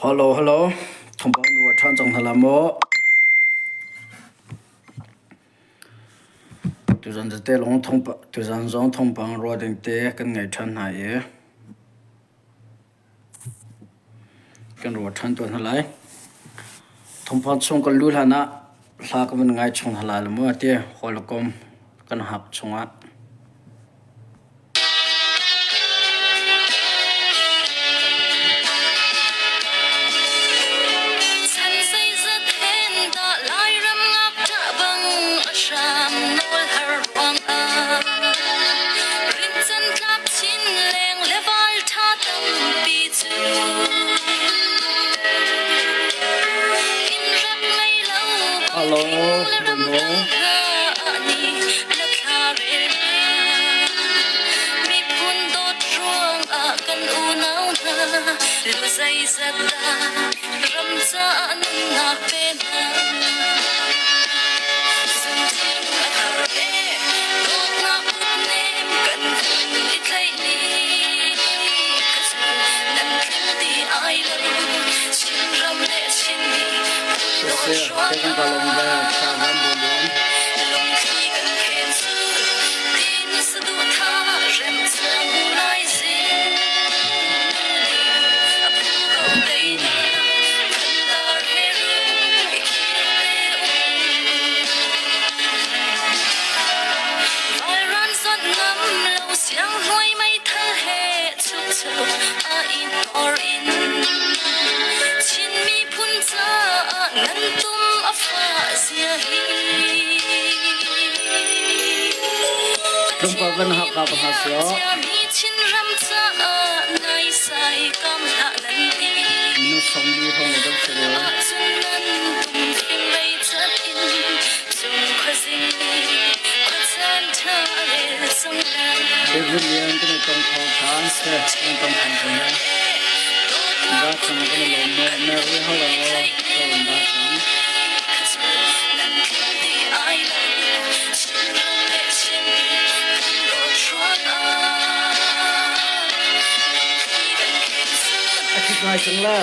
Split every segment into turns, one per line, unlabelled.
Hello, hello. Thawngpang na ruat ṭhan cang hna la maw? Tuzan tete lawng thawngpang tuzan zong thawngpang ruah ding te kan ngei ṭhan hna i kan ruat ṭhan tuan hna lai. Thawngpang chung kan luh hlan ah hla ka van ngai chung hna lai lo maw ti hawikom kan hak chungah.
Chan zeizat hen dah Lairam ngakṭah bang a hram nawl har ruangah rincan tlak chin leng le val ṭha tampi cu inn rak ngei lo bang
Hello,
thing le ram
Bruno.
dang hna ah nih na thla rel hna. Miphun dawt ruangah kan unau hna lu zeizat dah ram caah nunnak pe hna. Zungthin a thar e dawtnak kutnem kan vun i tlaih ni kha cu nan tling ti ai lo Chinram le Chinmi dawt
Siseh, kan
ruangah
ka lawm ve, ka van bu lian.
lungthli kan khen cu tin saduhthah rem cang lai zing a phu ko teina thandar he rung i khir te um Vairan zawt ngam lo siang hnuai meithal he chuk chuk a i hnor in Chin miphun caah nan tum a fah zia hi.
Tlawmpal kan hak ka hna sio.
Chinram caah naisai kam hlah nan ti.
Nu sawmli hong le dam silo.
Ahcun nan tum fing lei chat in cung khuazing khuacaan ṭha rel cang lai.
David Lian kan i tong kho ṭhan seh kan tong ṭhan ko ne. Da cang kan i lawm mu. Mary hello ka lawm da cang. A kip ngai cang la.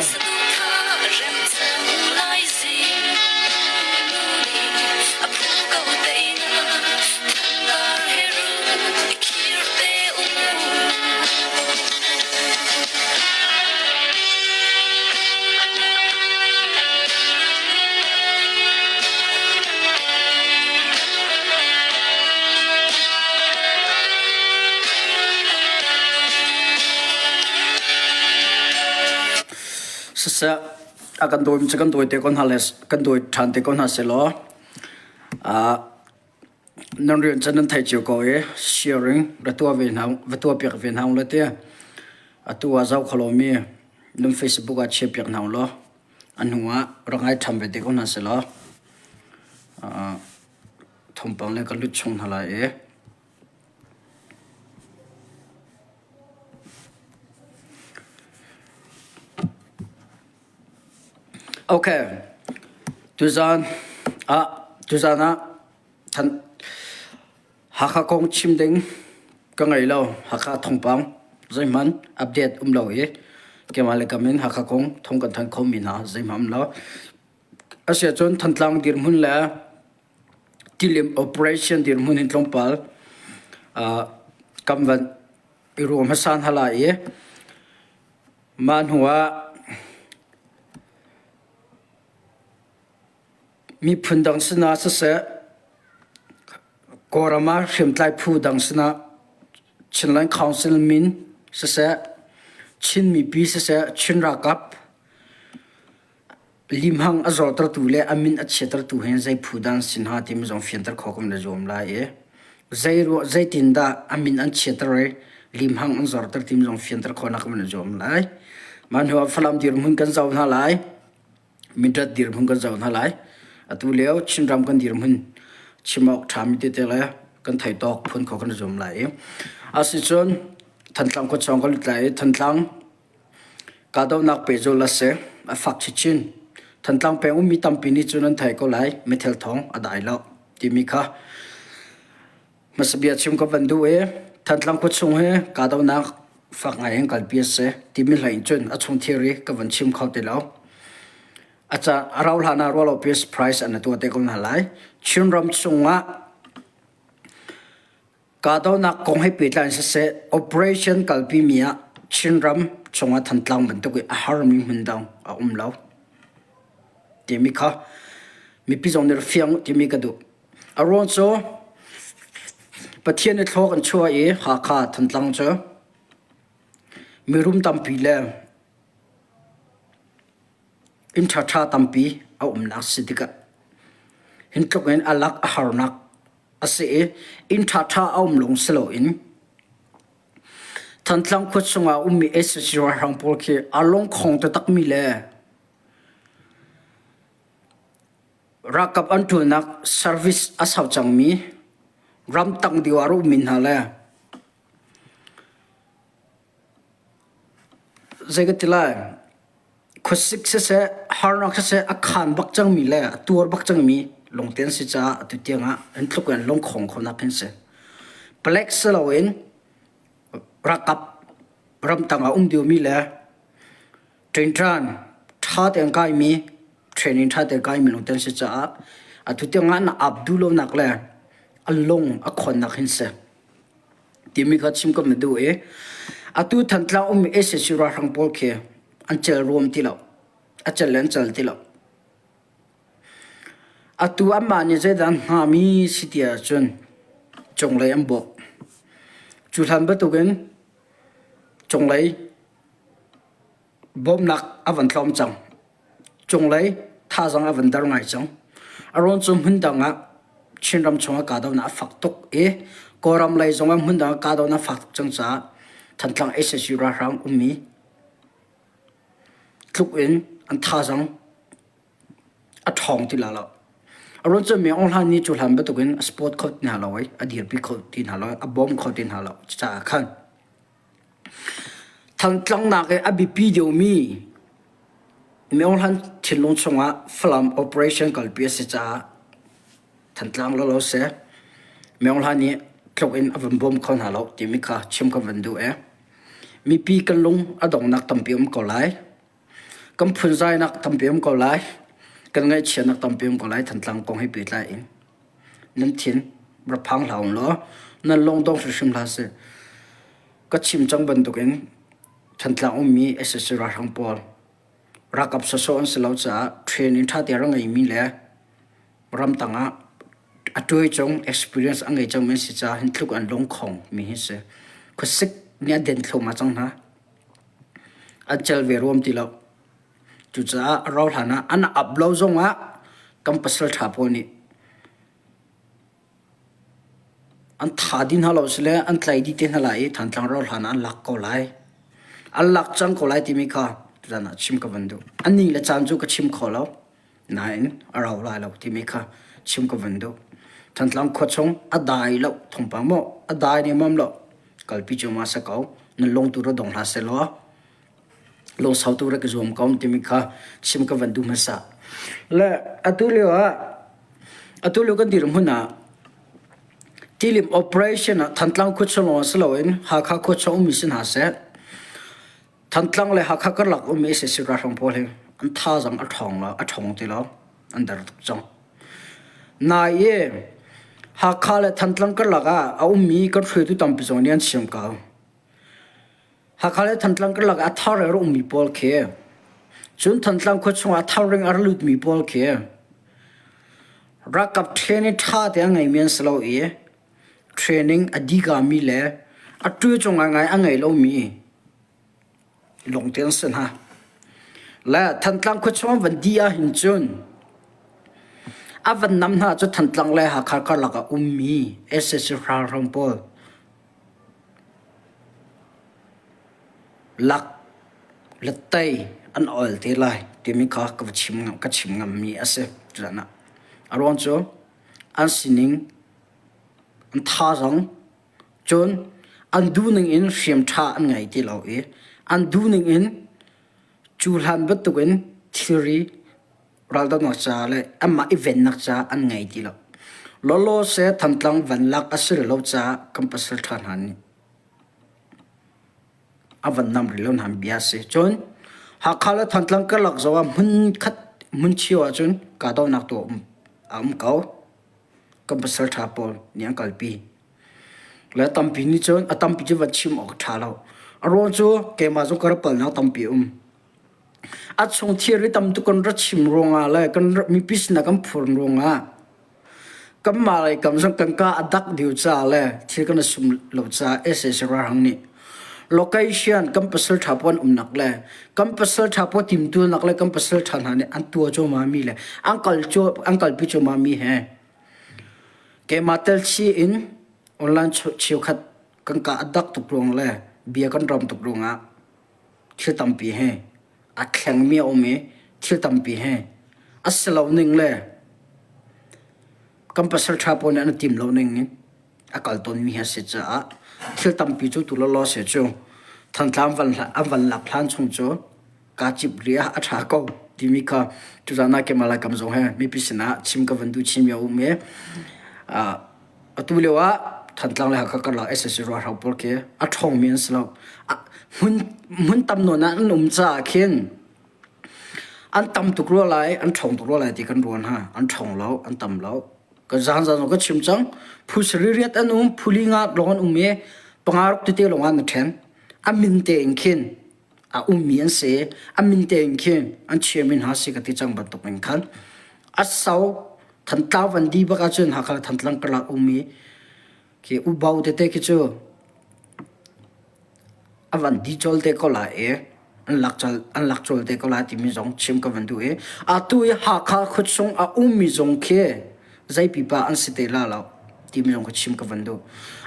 Siseh a kan dawi cu kan dawi te ko hna le kan dawi ṭhan te ko hna sehlaw Nan rian cu nan theih cio ko i sharing va tuah ve hna va tuahpiak ve hna ulaw ti atu ah zoh kho lomi nan Facebook ah chiahpiak hna ulaw a hnu ah rak ngai ṭhan ve te ko hna sehlaw thawngpang le kan lut chung hna lai i Okay. Tuzaan ah tuzaan ah than Hakha kong chim ding ka ngei lo. Hakha thawngpang zeihmanh update um lo i keimah le kam in Hakha kong thawng kan thanh kho mi hna zeihmanh um lo. Asiahcun Thantlang dirhmun le Tilim operation dirhmun hin tlawmpal uh, kam van i ruah hmasa hna lai i Mah hnuah miphun dang sinah siseh, Kawlram ah hriamtlai phu dang sinah Chinland Council min siseh, Chin mipi siseh, Chin ralkap Limhang a zortertu le a min a chiatertu hi zei phu dah an si hna timi zong fianter khawh kan i zuam lai i zeitindah a min an chiater i limhang an zorter timi zong fianter khawhnak kan i zuam lai. Mah hnu ah Falam dirhmun kan zoh hna lai. Mindat dirhmun kan zoh hna lai. Atu lio Chinram kan dirhmun chim awk ṭhami tete le kan thei tawk phun khawh kan i zuam lai i asicun Thantlang khuachung kan lut lai i Thantlang Kahdohnak pehzulh a si. A fak chinchin. Thantlang peng ummi tampi nih cun an theih ko lai. Meithal thawng a dai lo timi kha hmasa bia chim ka van duh i Thantlang khuachung hi kahdohnak. fak ngai in kalpi a si timi hlei in cun a chung thilri ka van chim kho ti lo. A ca a rau hlan ah rualo pi surprise an tuah te ko hna lai. Chinram chungah kahdohnak kong he pehtlai in siseh operation kalpi mi ah Chinram chungah Thantlang bantuk i a harmi hmun dang a um lo timi kha mipi zong nih fiang uh timi ka duh. A ruang cu Pathian i thlawk an chuah i Hakha Thantlang cu mirum tampi le inn ṭhaṭha tampi a umnak si tikah hin tluk in a lak a harnak a si i inn ṭhaṭha a um lawng si loin Thantlang khua chungah a ummi sac ralhrang pawl khi aa lungkhong taktakmi le Ralkap an ṭuannak service a sau cangmi ramtang deuh ah a ummi hna le zei ka ti lai khuasik siseh harnak siseh a khaan bak cangmi le a tuar bak cangmi lungte an si caah atu tiangah an tluk in lungkhong khonak hin si. Palek si loin ralkap ramtang ah um diomi le Ṭinṭan ṭha tein kaimi training ṭha tein kaimi lawng te an si caah atu tiang ah na ap duh lonak le a lung a khawnnak hin si timi kha chim ka na duh i atu Thantlang ummi sac ralhrang pawl khi an cel ruam ti lo a cel le an cel ti lo atu anmah nih zeidah an hngami si ti ahcun cunglei an bawh cu hlan bantukin cunglei Bawmhnak a van tlawm cang. Cunglei thazaang a van der ngai cang. A ruang cu hmundang ah Chinram chungah kahdohnak a fak tuk i Kawlram lei zongah hmundang ah kahdohnak a fak tuk cang caah Thantlang sac ralhrang ummi tluk in an thazaang a ṭhawng ti la lo. A ruang cu Myo Aung Hlaing nih cu hlan bantukin a support kho ti hna lo i a dirpi kho ti hna lo i a bawm kho ti hna lo. Cucaah khan Thangtlangnak i a biapi deuhmi Myo Hlan thinlung chungah Falam operation kalpi a si caah Thantlang lawlaw seh Myo Hlan nih tluk in a van bawm kho hna lo timi kha chim ka van duh ee. Mipi kan lung a donghnak tampi um ko lai. Kan phunzainak tampi um ko lai. Kan ngaihchiatnak tampi um ko lai Thantlang kong he pehtlai in. Nan thin rak phang hlah um law nan lung dong hrimhrim hlah seh. Ka chim cang bantukin Thantlang ummi sac ralhrang pawl ralkap sawsawh an si lo caah training ṭha te a rak ngeimi le ramtang ah a tuai cung experience a ngei cangmi an si caah hin tluk an lungkhong mi hi si. Khuasik nih a den thluahmah cang hna. An cel ve ruam ti lo. Cucaah a rauh hlan ah an ap lo zongah kan pasal ṭha pawl nih an tha dih hna lo sile an tlai dih te hna lai i Thantlang rauh hlan ah an lak ko lai. An lak cang ko lai timi kha tuzan ah chim ka van duh. An ni le caan cu ka chim kho lo. Nain a rau lai lo timi kha chim ka van duh. Thantlang khua chung a dai lo thawngpang maw a dai nemam lo kalpi cu ma sa ko nan lung tu ra dong hlah seh law lungsau tu rak i zuam ko timi kha chim ka van duh hmasa. Le atu lio ah atu lio kan dirhmun ah Tilim operation ah Thantlang khuachung lawng si loin Hakha khuachung ummi si hna seh Thantlang le Hakha karlak ummi sac ralhrang pawl hi an thazaang a ṭhawng lo a ṭhawng ti lo an der tuk cang. Nai i Hakha le Thantlang karlak ah a ummi kan hruaitu tampi zong nih an chim ko. Hakha le Thantlang karlak ah a thar a ummi pawl khi cun Thantlang khua chungah a thar ring a ra lutmi pawl khi ralkap training ṭha te a ngeimi an si lo i training a dikami le a ṭuai cung ngaingai a ngei lomi lawngte an si hna. Le Thantlang khua chung an van dih ahhin cun a van nam hna cu Thantlang le Hakha karlak ah ummi sac ralhrang pawl Lak le tei an ol te lai timi kha ka va chim ka chim ngammi a si. Cucaah a ruang cu an sining, an thazaang, cun an duhning in hriam ṭha an ngei ti lo i an duhning in cu hlan bantukin thilri raldohnak caah le anmah i vennak caah an ngei ti lo. Lawlaw seh Thantlang van lak a si lo caah kan pasal ṭha hna nih. A van nam rih lo hna bia a si. Cun Hakha le Thantlang karlak zong ah hmun khat hmun chio ahcun kahdohnak tu a um ko. Kan pasal ṭha pawl nih an kalpi. Le tampi nih cun a tampi cu van chim awk a ṭha lo. A ruang cu keimah zong ka rak palnak tampi a um. A chung thilri tam tuk kan ra chim ruangah le kan mipi sinah kan phurn ruangah kanmah lei kam zong kan ka a dak dih caah le thil kan i sum lo caah sac ralhrang nih location kan pasal ṭha pawl an umnak le kan pasal ṭha pawl timtualnak le kan pasal ṭha hna nih an tuah cuahmah mi le an kal an kalpi cuahmah mi he keimah tel chih in online cheukhat kan ka a dak tuk ruang le bia kan ram tuk ruangah thil tampi he a thlengmi a um i thil tampi he a si lo ning le kan pasal ṭha pawl nih an i tim lo ning in a kal tawnmi hi a si caah thil tampi cu tu lawlaw se cu Thantlang van an van lak hlan chung cu kaa cip ri ah a ṭha ko timi kha tuzaan ah keimah Laikam zong he mipi sinah chim ka van duh chinmi a um i Atu lio ah Thantlang le Hakha karlak sac ralhrang pawl khi a ṭhawngmi an si lo. Hmun, hmun tam nawn ah an um caah khin an tam tuk rua lai, an ṭhawng tuk rua lai ti kan ruah hna. An ṭhawng lo, an tam lo. Ka zan zan ka chim cang. Phu sarih riat an um, phu li nga lawng an um i panga ruk tete lawng an ṭhen. A min tein khin a ummi an si. A min tein khin an chiami hna si ka ti cang bantuk in khan a sau Thantlang van di bak ahcun Hakha le Thantlang karlak ummi khi ubau tete khi cu a van di col te ko lai i an lak col an lak col te ko lai timi zong chim ka van duh i atu i Hakha khuachung a ummi zong khi zei pipa an si te la lo timi zong ka chim ka van duh.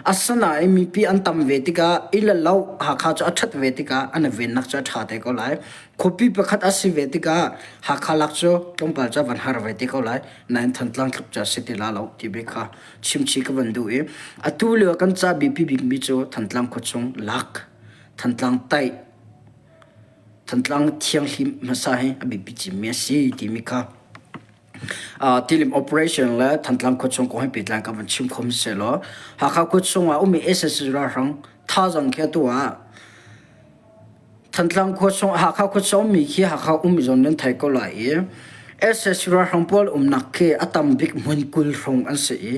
Asinain mipi an tam ve tikah i le lo Hakha cu a ṭhat ve tikah an i vennak cu a ṭha te ko lai. Khuapi pakhat a si ve tikah Hakha lak cu tlawmpal cu a van har ve te ko lai. Nain Thantlang tluk cu a si ti la lo ti bik kha chimchih ka van duh i atu lio kan ca biapi bikmi cu Thantlang khuachung lak, Thantlang taih, Thantlang thianghlim hmasa hi a biapi cimmi a si timi kha Tilim operation le Thantlang khuachung kong he pehtlai ka van chim kho sehlaw Hakha khuachung ah ummi sac ralhrang thazaang khi atu ah Thantlang khuachung Hakha khuachung ummi khi Hakha ummi zong nan thei ko lai i sac ralhrang pawl umnak khi a tam bik hmun 20 hrawng an si i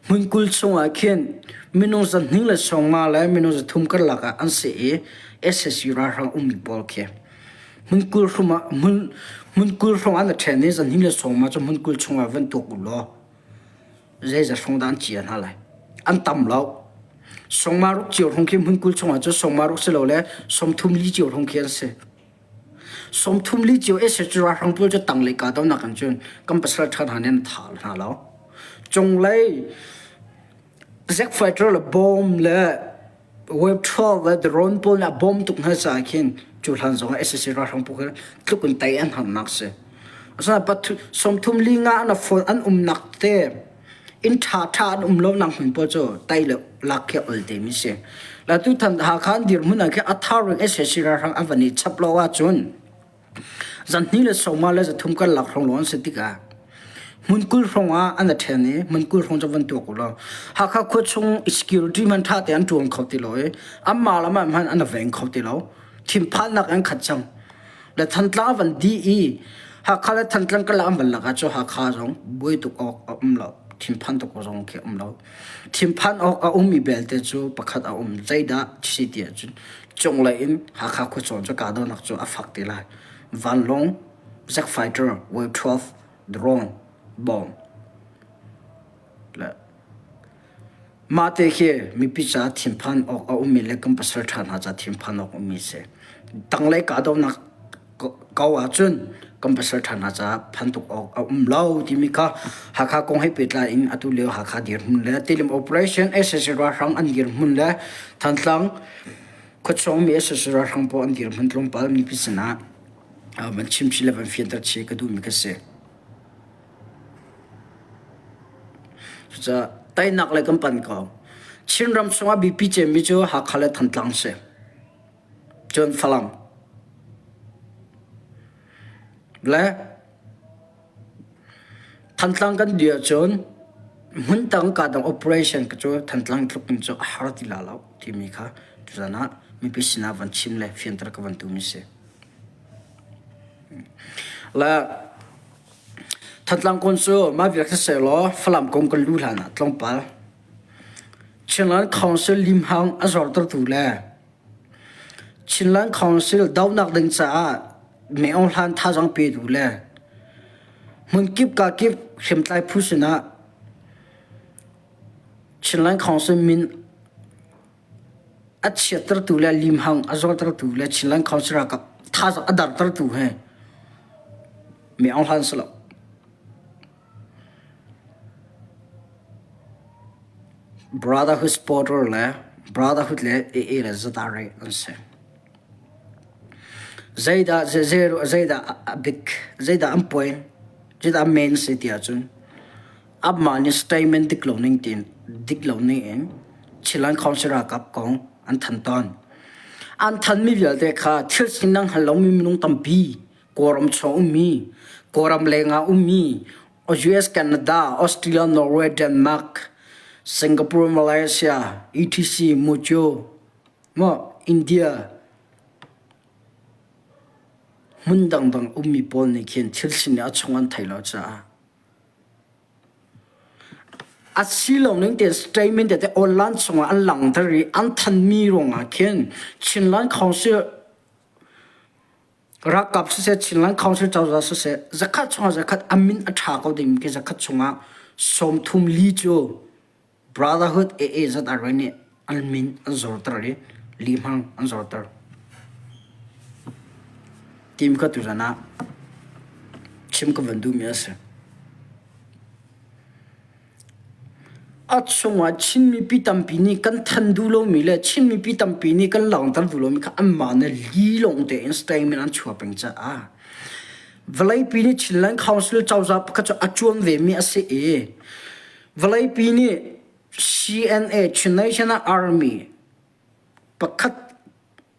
hmun 20 chung ah khin minung zahnih le sawmnga le minung 300 karlak ah an si i sac ralhrang ummi pawl khi Hmun 20 hrum ah hmun hmun 20 hrawng an ṭhen i zanhnih le sawm ah cu hmun 20 chungah van tuak u law zeizat hrawng dah an cia hna lai. An tam lo. Songma ruk cio hrawng khi hmun 20 chungah cu songma ruk silole 34 cio hrawng khi an si. 34 cio etc ralhrang pawl cu tanglei kahdohnak in cun kan pasal ṭha hna nih an thah hna lo. Cunglei Zack fighter le bomb le Web 12 le drone pawl nih a bawm tuk hna caah khin cu hlan zong ah sac ralhrang pawl kha tluk in tei an harnak si. Asinain 33 li nga an phone an umnak te inn ṭha ṭha an um lonak hmun pawl cu tei le lak khi ol te mi si. La tutan Hakha an dirhmun ah khin a thar in sac ralhrang an van i chap lo ahcun Zanhnih le sawma le 300 karlak hrawng lawng an si tikah hmun 20 hrawng ah an i ṭhen i hmun 20 hrawng cu van tuak u law Hakha khua chung security hmanh ṭha tein an ṭuan kho ti lo i anmah le amah hmanh an i veng kho ti lo. Thinphannak an khat cang. Le Thantlang van dih i Hakha le Thantlang karlak an van lak ah cu Hakha zong buai tuk awk a um lo. Thinphan tuk awk zong khi a um lo. Thinphan awk a ummi belte cu pakhat a um. Zeidah si ti ahcun cunglei in Hakha khuacawn cu kahdohnak cu a fak te lai. Vanlawng, jet fighter, Wave 12, drone, bomb le mah te khi mipi caah thinphan awk a ummi le kan pasal ṭha hna caah thinphan awk ummi si. Tanglei kahdohnak ko ahcun kan pasal ṭha hna caah phan tuk awk a um lo timi kha Hakha kong he pehtlai in atu lio Hakha dirhmun le Tilim operation sac ralhrang an dirhmun le Thantlang khuachung mi sac ralhrang pawl an dirhmun tlawmpal mipi sinah van chimchih le van fianter chih ka duhmi ka si. Cucaah teinak le kan pan ko. Chinram chungah biapi cemmi cu Hakha le Thantlang si. Cun Falam le Thantlang kan dir ahcun hmundang kahdang operation cu Thantlang tluk in cu a har ti la lo timi kha tuzan ah mipi sinah van chim le fianter ka van duhmi si. Le Thantlang kong cu mah vial kha sehlaw Falam kong kan luh hlan ah tlawmpal Chinland Council limhang a zortertu le Chinland Council dohnak ding caah Mei Aung Hlan thazaang petu le hmunkip kakip hriamtlai phu sinah Chinland Council min a chiattertu le limhang a zortertu le Chinland Council ralkap thazaang a dartertu he Mei Aung Hlan si lo. Brotherhood supporter le Brotherhood le AA le ZRA an si. Zeidah zeidah a bik zeidah an puai zeidah a main si ti ahcun amah nih statement dik lo ning tiin dik lo ning in Chinland Council ralkap kong an thanh tawn. An thanmi vialte kha thil sining hngal lomi minung tampi Kawlram chung ummi, Kawlram lengah ummi, US, Canada, Australia, Norway, Denmark, Singapore, Malaysia, etc. Mucu, maw India, hmun dangdang ummi pawl nih khin thil sining a chung an theih lo caah a si lo ning tein statement tete online chungah an langhter i an thanmi ruangah khin Chinland Council Ralkap siseh, Chinland Council cozah siseh, zakhat chungah zakhat a min a ṭha ko ding khi zakhat chungah 30 li cu Brotherhood AA ZRA nih an min an zorter i li hmang an zorter. Tim kha tuzan ah chim ka van duhmi a si. A chungah Chin mipi tampi nih kan than duh lomi le Chin mipi tampi nih kan langhter duh lomi kha anmah nih lilawng tein statement an chuah peng caah vawleipi nih Chinland Council cozah pakhat cu a cuan vemi a si i vawleipi nih CNA Chin National Army pakhat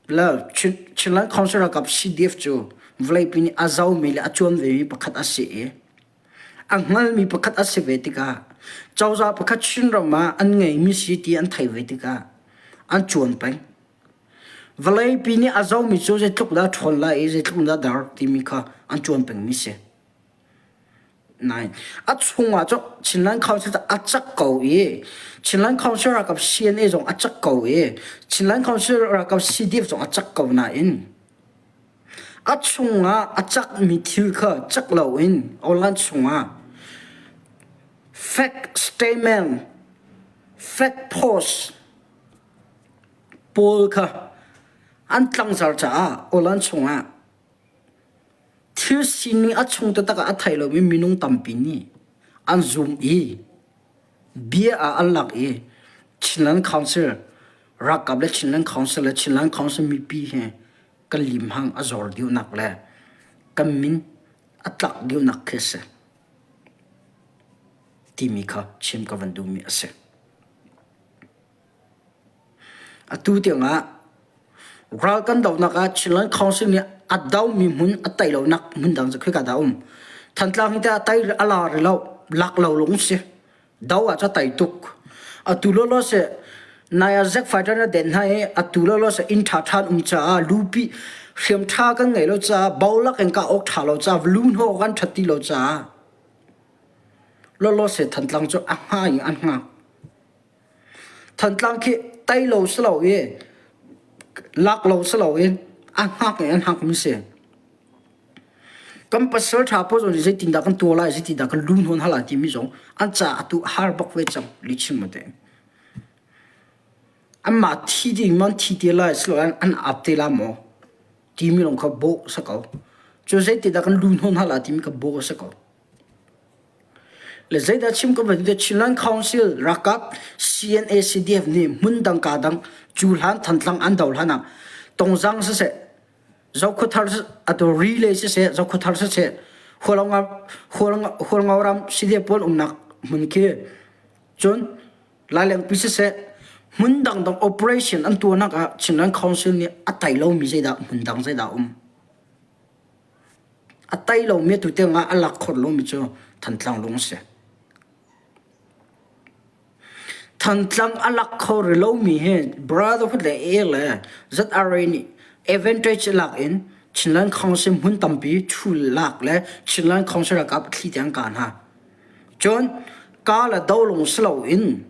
le Chinland Council ralkap CDF cu vawleipi nih a zomi le a cuan vemi pakhat a si i A hngalmi pakhat a si ve tikah cozah pakhat Chinram ah an ngeimi si ti an theih ve tikah an cuan peng. Vawleipi nih a zomi cu zeitluk dah ṭhawn lai i zeitluk dah dar timi kha an cuan pengmi si. Nain a chungah cu Chinland Council cu a cak ko i Chinland Council ralkap CNA zong a cak ko i Chinland Council ralkap CDF zong a cak ko nain A chungah a cakmi thil kha cak loin online chungah fake statement, fake post pawl kha an tlangzar caah online chungah thil sining a chung taktak ah a thei lomi minung tampi nih an zum i bia ah an lak i Chinland Council ralkap le Chinland Council le Chinland Council mipi he kan limhang a zor deuhnak le kan min a tlak deuhnak khi a si timi kha chim ka van duhmi a si. Atu tiangah ral kan dohnak ah Chinland Council nih a domi hmun a tei lonak hmun dang cu khika dah um. Thantlang hi teh a tei a la rih lo, lak lo lung si. Do ah cu a tei tuk. Atu lawlaw si nai ah Zack fighter na den hna i atu lawlaw si inn ṭha ṭhan um caah lupi hriam ṭha kan ngei lo caah bolak in kah awk ṭha lo caah lu hnawh kan ṭhat ti lo caah lawlaw si Thantlang cu a hnga in an hngak. Thantlang khi tei lo si lo i lak lo si lo in a hngak in an hngak mi si. Kan pasal ṭha pawl zong nih zeitindah kan tuah lai, zeitindah kan lu hnawn hal lai timi zong an caah atu a har bak ve cang lihchim ma te. Anmah thi ding man thi te lai siloin an ap te la maw timi lawng kha bawh a si ko. Cu zeitindah kan lu hnawn hal lai timi kha bawh a si ko. Le zeidah chim ka van Chinland Council ralkap CNA CDF nih hmun dang ka dang cu hlan Thantlang an do hlan ah Tongzang siseh Zokhawthar atu relay siseh Zokhawthar siseh Hualngo ram CDF pawl umnak hmun khi cun Lailengpi siseh hmun dangdang operation an tuahnak ah Chinland Council nih a tai lomi zeidah hmun dang zeidah um. A tai lomi atu tiang ah a lak khawh lomi cu Thantlang lung a si. Thantlang a lak kho rih lomi hi Brotherhood le AA le ZRA nih advantage lak in Chinland Council hmun tampi thu lak le Chinland Council ralkap thli tiang ka hna. Cun ka le do lung si loin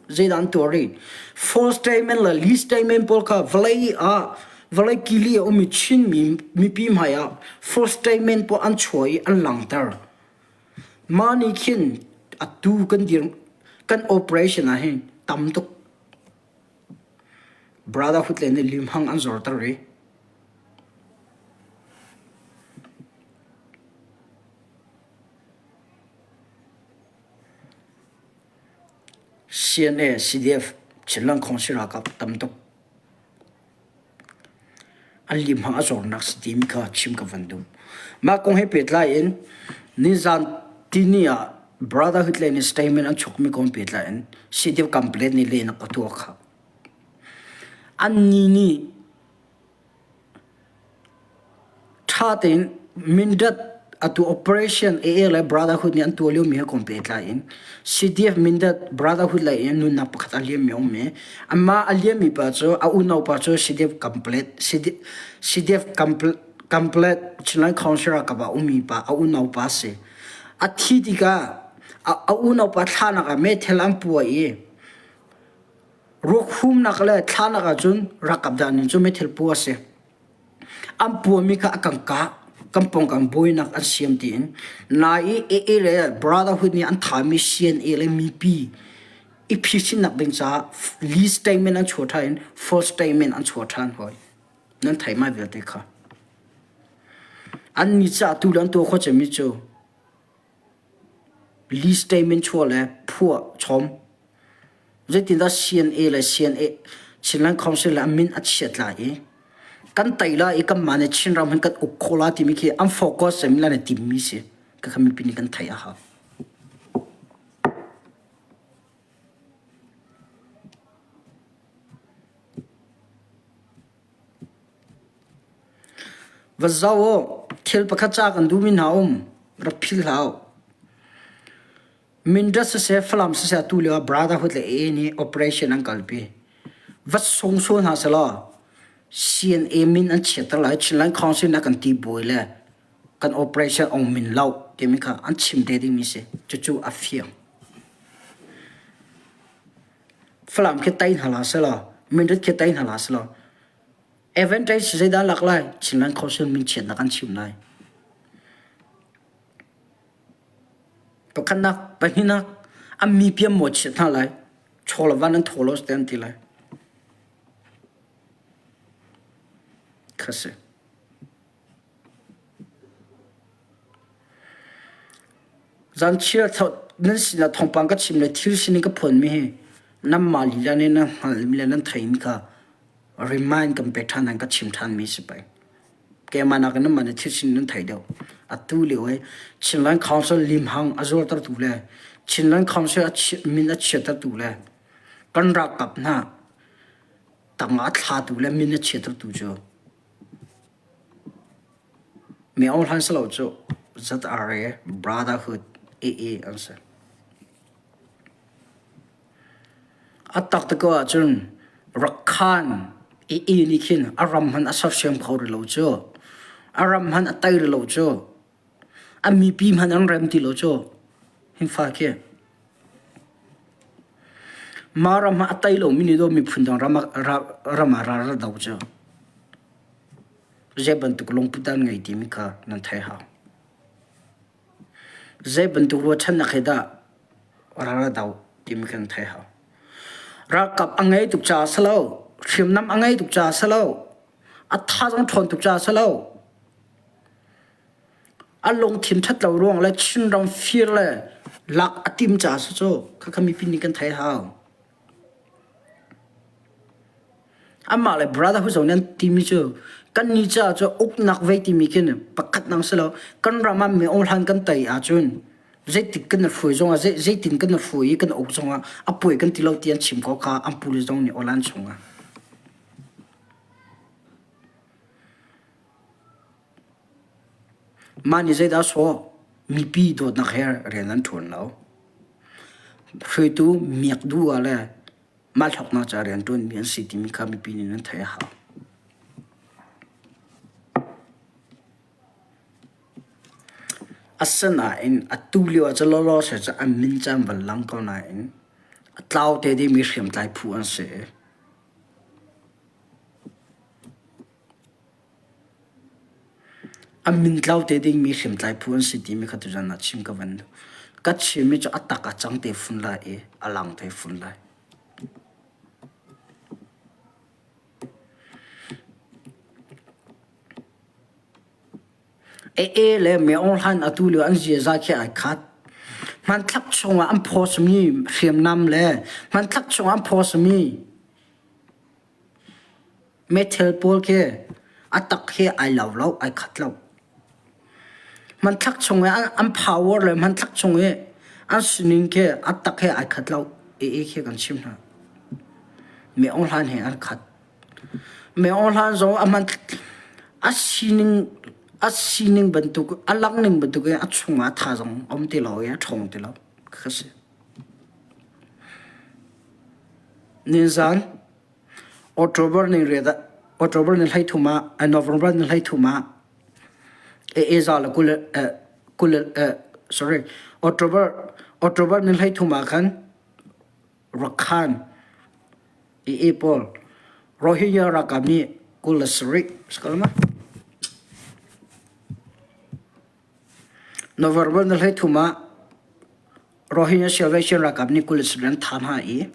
zeidah an tuah rih? False statement le least statement pawl kha vawlei ah vawlei kili a ummi Chinmi mipi hmai ah false statement pawl an chuah i an langhter. Mah nih khin atu kan dir kan operation ah hin tam tuk Brotherhood le nih limhang an zorter i CNA, CDF, Chinland Council ralkap tam tuk an limhang a zornak si timi kha chim ka van duh. Mah kong he pehtlai in nizan tini ah Brotherhood le nih statement an chukmi kong pehtlai in CDF complaint nih lehnak a tuah kha. Annih nih Ṭha tein Mindat atu operation AA le Brotherhood nih an tuah liomi he kong pehtlai in CDF Mindat Brotherhood lei in nunnak pakhat a liammi a um i amah a liammi pa cu a unaupa cu CDF complete CDF complete Chinland Council ralkap ah ummi pa a unaupa a si. A thi tikah a unaupa thlahnak ah meithal an puah i Ruak humnak le thlanak ahcun ralkap dah ning cu meithal pu a si. An puami kha a kan kah, kan pawngkam buainak an siam tiin. Nai i AA le Brotherhood nih an thami CNA le mipi i phisinnak ding caah lease statement an chuah ṭhan in false statement an chuah ṭhan hoi. Nan thei mai vialte kha. An mi caah tu le an tuah khawh cemmi cu lease statement chuah le phuah chom. Zeitindah CNA le CNA Chinland Council le an min a chiat lai i kan tei lai i kanmah nih Chinram hin kan uk khawh lai timi khi an focus cem le an i timmi si. Khakha mipi nih kan theih a hau. Va zoh u, thil pakhat ca kan duhmi hna um, rak philh hlah u. Mindat siseh, Falam siseh atu lio ah Brotherhood le AA nih operation an kalpi. Va sung sual hna sehlaw CNA min an chiatter lai, Chinland Council nih a kan ti buai le kan operation ong min lo timi kha an chim te dingmi si. Cucu a fiang. Falam khi tei hna hlah sehlaw, Mindat khi tei hna hlah sehlaw advantage zeidah lak lai? Chinland Council min chiatnak an chim lai. Pakhatnak, pahnihnak, an mi piam maw chiat hna lai, chaw le van an thaw lo te an ti lai. Kha si. Zanchiar nan sinah thawngpang ka chim le thil sining ka phuanmi hi nanmah lila nih nan hngalhmi le nan theimi kha remind kan pek ṭhan ka chim ṭhanmi si pei. Keimah nakin nanmah nih thil sining nan thei deuh. Atu lio i Chinland Council limhang a zuartertu le Chinland Council min a chiattertu le kan ralkap hna tangah a thlatu le min a chiattertu cu Mi Aung Hlaing si lo cu ZRA Brotherhood AA an si. A tak te ko ahcun Rakhan AA nih khin a ram hmanh a sersiam kho rih lo cu. A ram hmanh a tei rih lo cu. A mipi hmanh an rem ti lo cu. Hinfa khi. Mah ram ah a tei lomi nih dawh miphun dang ram ah ral a do cu. Zei bantuk lungput dah an ngei timi kha nan theih hau. Zei bantuk ruahchannak he dah ral a do timi kha nan theih hau. Ralkap a ngei tuk caah si lo, hriamnam a ngei tuk caah si lo, a thazaang ṭhawn tuk caah si lo, a lungthin ṭhat lo ruang le Chinram fir le lak a tim caah si cu khakha mipi nih kan theih hau. Amah le brotherhood zong nih an timi cu kannih caah cu uknak vei timi khin pakhat nang si lo kan ram ah mi hlan kan tei ahcun zeitik kan i hruai zongah zeitin kan i hruai i kan uk zongah a puai kan ti lo ti an chim ko kha an pule zong nih awlan chungah. Mah nih zeidah a sawh? Mipi dawtnak he rian an ṭuan lo. Hruaitu miak duh ah le. Mah hlawknak ca rianṭuanmi an si timi kha mipi nih nan theih a hau. Asinain atu lio ah cun lawlaw seh cu an min cu an van lang ko nain a tlau te dingmi hriamtlai phu an si. A min tlau te dingmi hriamtlai phu an si timi kha tuzan ah chim ka van duh. Ka chimmi cu a tak a cang te fun lai i a lang te fun lai. AA le Myo Hlan atu lio an ziaza khi ai khat. Hmanthlak chungah an phawsmi hriamnam le hmanthlak chungah an phawsmi meithal pawl khi a tak hi ai lo lo, ai khat lo. Hmanthlak chung i an power le hmanthlak chung i an sining khi a tak he ai khat lo. AA khi kan chim hna. Myo Hlan he an khat. Myo Hlan zong a hman a sining a sining bantuk a lang ning bantuk in a chungah thazaang a um ti lo i a ṭhawng ti lo kha si. Nizan October ni riat ah October ni 13 ah November ni 13 ah AA za le 20 20 sorry October October ni 13 ah khan Rakhan AA pawl Rohingya ralkap nih 27 si November ni 13 ah Rohingya Salvation ralkap nih 27 an thah hna i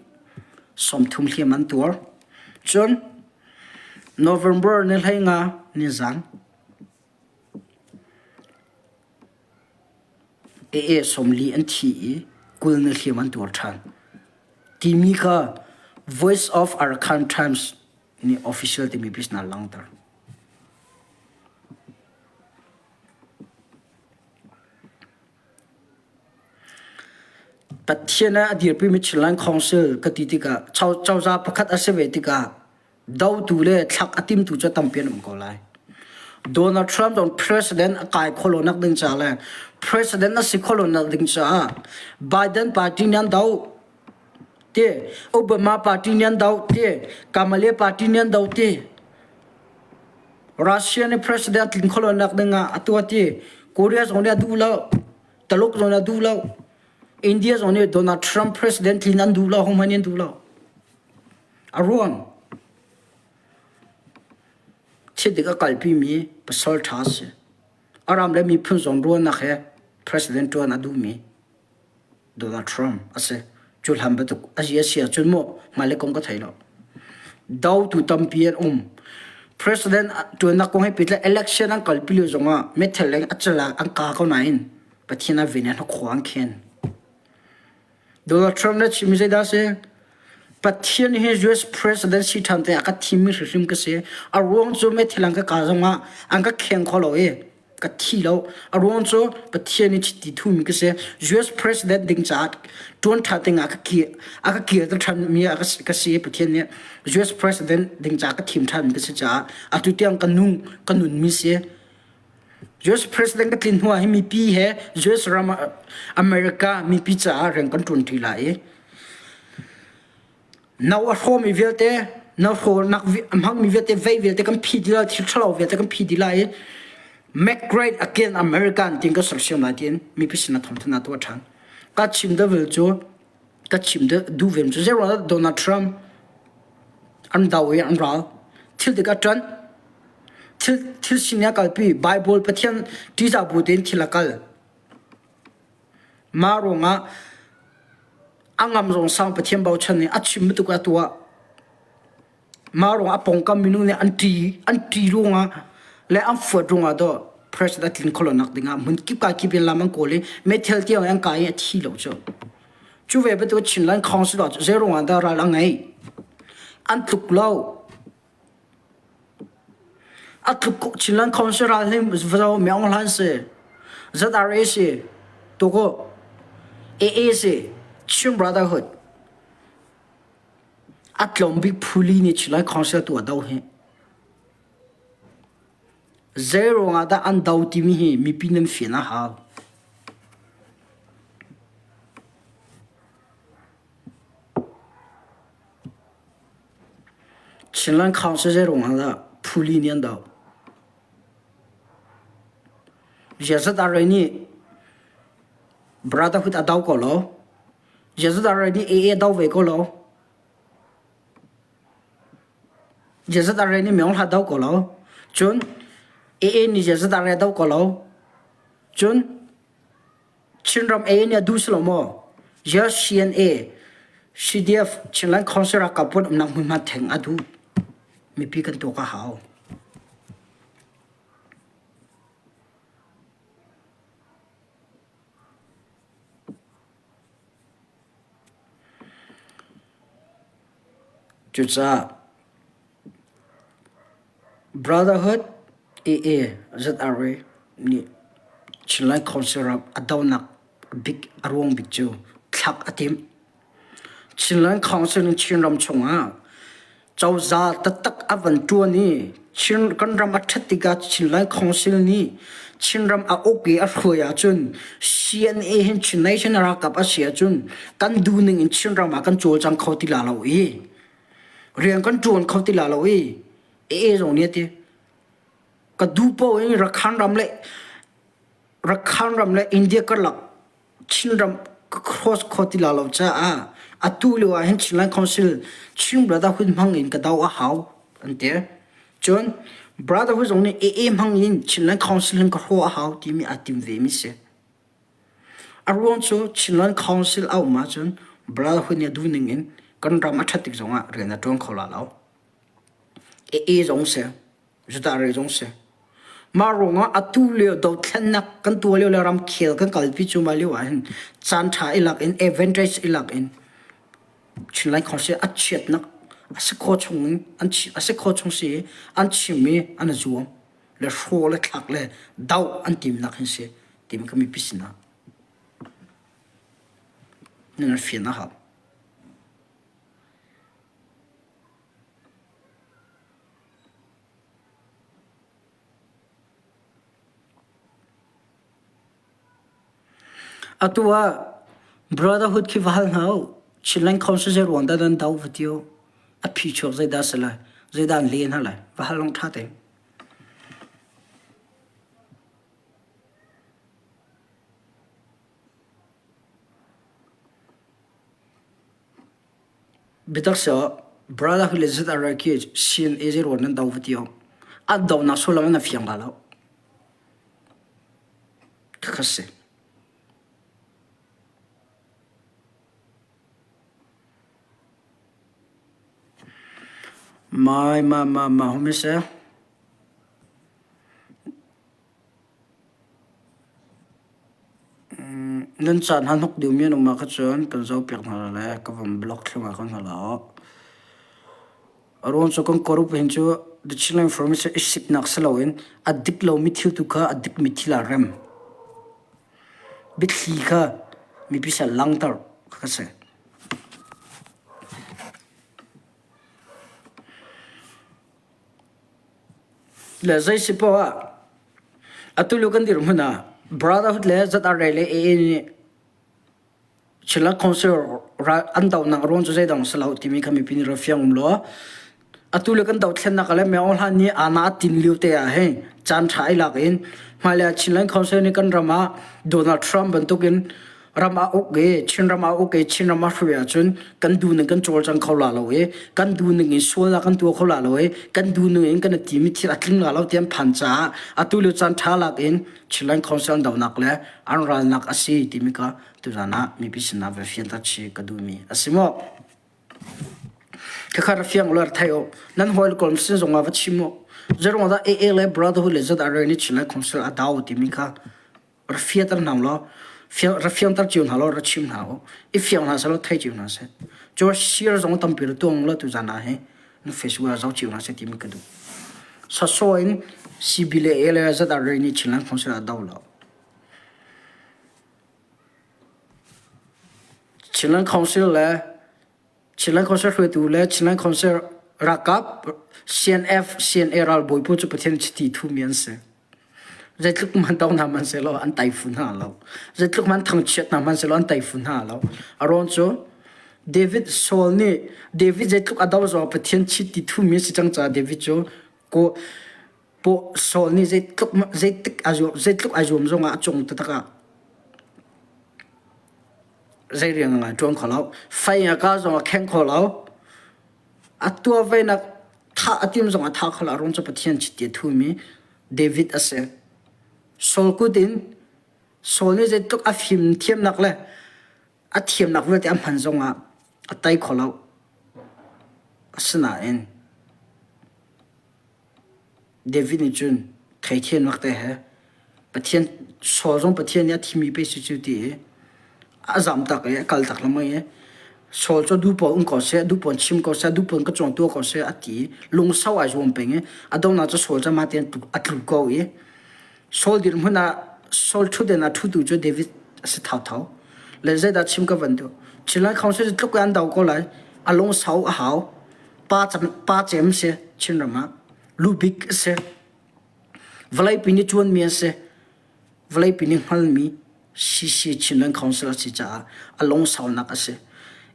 30 hliam an tuar. Cun November ni 15 nizan AA 40 an thi i 20 na hliam an tuar ṭhan. Timi kha Voice of Arakan Times nih official timi piece na langhter. Pathian ah a dirpimi Chinland Council ka ti tikah cozah pakhat a si ve tikah dotu le thlak a timtu cu tampi an um ko lai. Donald Trump zong president a kai khawh lo nak ding caah le president a si khawh lo nak ding caah Biden party nih an doh ti Obama party nih an doh ti Kamala party nih an doh ti Russia nih president tlin khawh lo nak ding ah a tuah ti Korea zong nih a duh lo Taluk zong nih a duh lo India zong nih Donald Trump president tlin an duh lo hohmanh nih an duh lo A ruang thil a kalpimi pasal ṭha a si. A ram le miphun zong ruahnak he president ṭuan a duhmi Donald Trump a si. Cu hlan bantuk a si a si ahcun maw hmailei kong ka thei lo. Dotu tampi an um. President ṭuannak kong he pehtlai election an kalpi lio zongah meithal leng a cal ah an ka ko nain Pathian a ven i hnakhaw an khen. Donald Trump na chimmi zeidah a si? Pathian hi US president si ṭhan te a ka thimmi hrimhrim ka si. A ruang cu meithal an ka kah zongah an ka kheng kho lo i ka thi lo. A ruang cu Pathian i chiti thumi ka si. US president ding caah ṭuan ṭha ding ah ka ki a ka kir ṭhanmi a ka si Pathian nih US president ding caah ka thim ṭhanmi ka si caah atu tiang ka nung ka nunmi si. US president ka tlin hnu ah hin mipi he US ram America mipi caah rian kan ṭuan ṭi lai i no a hrawmi vialte no hrawnak a hmangmi vialte vei vialte kan phi dih lai thil ṭhalo vialte kan phi dih lai i make great again America tiin ka sersiam lai tiin mipi sinah thawngthanhnak tuah ṭhan. Ka chim deuh cu ka chim duh ve cu zeiruangah Donald Trump an do i an ral thil dik a ṭan Thil, thil sining a kalpi. Bible Pathian ṭihzah bu tein thil a kal. Mah ruangah a ngam zong sang Pathian bochan nih a chim bantuk a tuah. Mah ruangah a pawngkam minung nih an ṭi, an ṭi ruangah le an fuat ruangah dawh president a tlin khawh nak dingah hmun kip ka kip in lam an kawl i meithal tiang an kai i a thi lo cu. Cu ve bantuk Chinland Council ah zei ruangah dah ral a ngeih? An tluk lo. A tluk Chinland Council ral hi zo Myaung Hlan si, ZRA si, tuku AA si, Chin Brotherhood. A tlawm bik phuli nih Chinland Council tu a do hi. Zei ruangah dah an do timi hi mipi nan fian a hau. Chinland Council zei ruang ah dah phuli nih an doh? ZRA nih Brotherhood a do ko lo. ZRA nih AA do ve ko lo. ZRA nih Myeong Hla do ko lo. Cun AA nih ZRA do ko lo. Cun Chinram AA nih a duh si lo maw? CNA, CDF, Chinland Council ralkap pawl umnak hmunhma theng a duh. Mipi kan tuak a hau. Cucaah Brotherhood AA ZRA nih Chinland Council ram a donak bik a ruang bik cu thlak a timh. Chinland Council in Chinram chungah cozah taktak a van ṭuan i Chin kan ram a ṭhat tikah Chinland Council nih Chinram a uk i a hruai ahcun CNA hin Chin Nation ralkap a si ahcun kan duhning in Chinram ah kan cawlcang kho ti la lo i rian kan ṭuan kho ti la lo i AA zong nih a ti. Ka duh paoh in Rakhan ram le Rakhan ram le India karlak Chinram ka cross kho ti la lo caah atu lio ah hin Chinland Council Chin Brotherhood hmang in ka do a hau an ti. Cun Brotherhood zong nih AA hmang in Chinland Council hin ka hrawh a hau timi aa tim ve mi si. A ruang cu Chinland Council a um ahcun Brotherhood nih a duh ning in kan ram a ṭhat tik zongah rian a ṭuan kho la lo. AA zong si. Judah re zong si. Mah ruangah atu lio dothlennak kan tuah lio le ramkhel kan kalpi cu mah lio ah hin caan ṭha i lak in advantage i lak in Chinland Council a chiatnak a si khawh chung in an a si khawh chung si an chim i an i zuam le hraw le thlak le doh an timnak hin si timi ka mipi sinah nan fian a hau. Atu ah Brotherhood khi va hal hna u. Chinland Council zei ruang dah nan do va ti u. A phi chuak zeidah a si lai? Zeidah an leh hna lai? Va hal long ṭha tein. Biatak seh Brotherhood le ZRA khi CNA zei ruang nan do va ti awk. An donak sullam an fiang la lo. Khakha si. Mai ma ma ma humi se. Nan caan ha hnok deuhmi an um ah kha cun kan zohpiak hna lai le ka van block thlu ah kan hna la awk. A ruang cu kan kawrup hin cu the Chinland Information i siknak si loin a dik lomi thil tu kha a dikmi thil ah rem. Biathli kha mipi sal langhter kha si. Le zei si poah ah atu kan dirhmun ah Brotherhood le ZRA le AA nih Chinland Council an dohnak ruang cu zeidang si lo timi kha mipi nih rak fiang um law atu le kan dohthlennak le Myo Hlan nih ana a tin lio te ah hei caan ṭha i lak in hmailei ah Chinland Council nih kan ram ah Donald Trump bantukin ram ah uk i Chinram ah uk i Chinram ah hruai ahcun kan duh ning kan cawlcang kho la lo i kan duh ning in sualnak kan tuah kho la lo i kan duh ning in kan i timi thil a tling la lo ti an phan caah atu lio caan ṭha lak in Chinland Council an dohnak le an ralnak a si timi kha tuzan ah mipi sinah va fianter chih ka duhmi a si maw? Khakha ra fiang ulaw thei u. Nan hawi le kawlm sin zongah va chim u. Zeruang dah AA le Brotherhood le ZRA nih Chinland Council a dau timi kha ra fiater hna law ra fiangter cio hna law ra chim hna u i fiang hna seh law thei cio hna seh cu share zong tampi ra tuang law tu zan ah hi na Facebook ah zoh cio hna seh timi ka duh sasaw in CB le A le ZRA nih Chinland Council ah do lo Chinland Council le Chinland Council hruaitu le Chinland Council ralkap CNF, CNA ralbawi pawl cu Pathian chiti thumi an si. Zeitluk man dong hna hmanh sehlaw an tai fu hna lo. Zeitluk man thangchiat hna hmanh sehlaw an tai fu hna lo. A ruang cu. David Saul nih David zeitluk a do zong Pathian chit ti thumi a si cang caah David cu ko paw Saul nih zeitluk zeitik a zuam zeitluk a zuam zongah a cung taktak ah zei rian a ngai ṭuan kho lo. Fei a ka zong a kheng kho lo. A tuah venak thah a tim zong a thah kho lo. A ruang cu Pathian chiti a thumi David a si. Saul kut in Saul nih zeitluk a fim thiamnak le a thiamnak vialte a hman zongah a tei kho lo. Asinain David nih cun theithiamnak te he Pathian Saul zong Pathian nih a thimi pei si cu ti i a zamtak i a kaltak lengmang i Saul cu duh paoh um ko seh, duh paoh chim ko seh, duh paoh ka cawng tuah ko seh a ti i lungsau ai zuam peng i a donghnak cu Saul cu amah tein a tlu ko i Saul dirhmun ah Saul ṭhutden ah ṭhutu cu David a si thauthau. Le zeidah chim ka van duh? Chinland Council cu tluk in an do ko lai. A lungsau a hau. Pa cem, pa cem si Chinram ah. Lu bik a si. Vawleipi nih ṭuanmi an si. Vawleipi nih hngalmi CC Chinland Council a si caah a lungsaunak a si.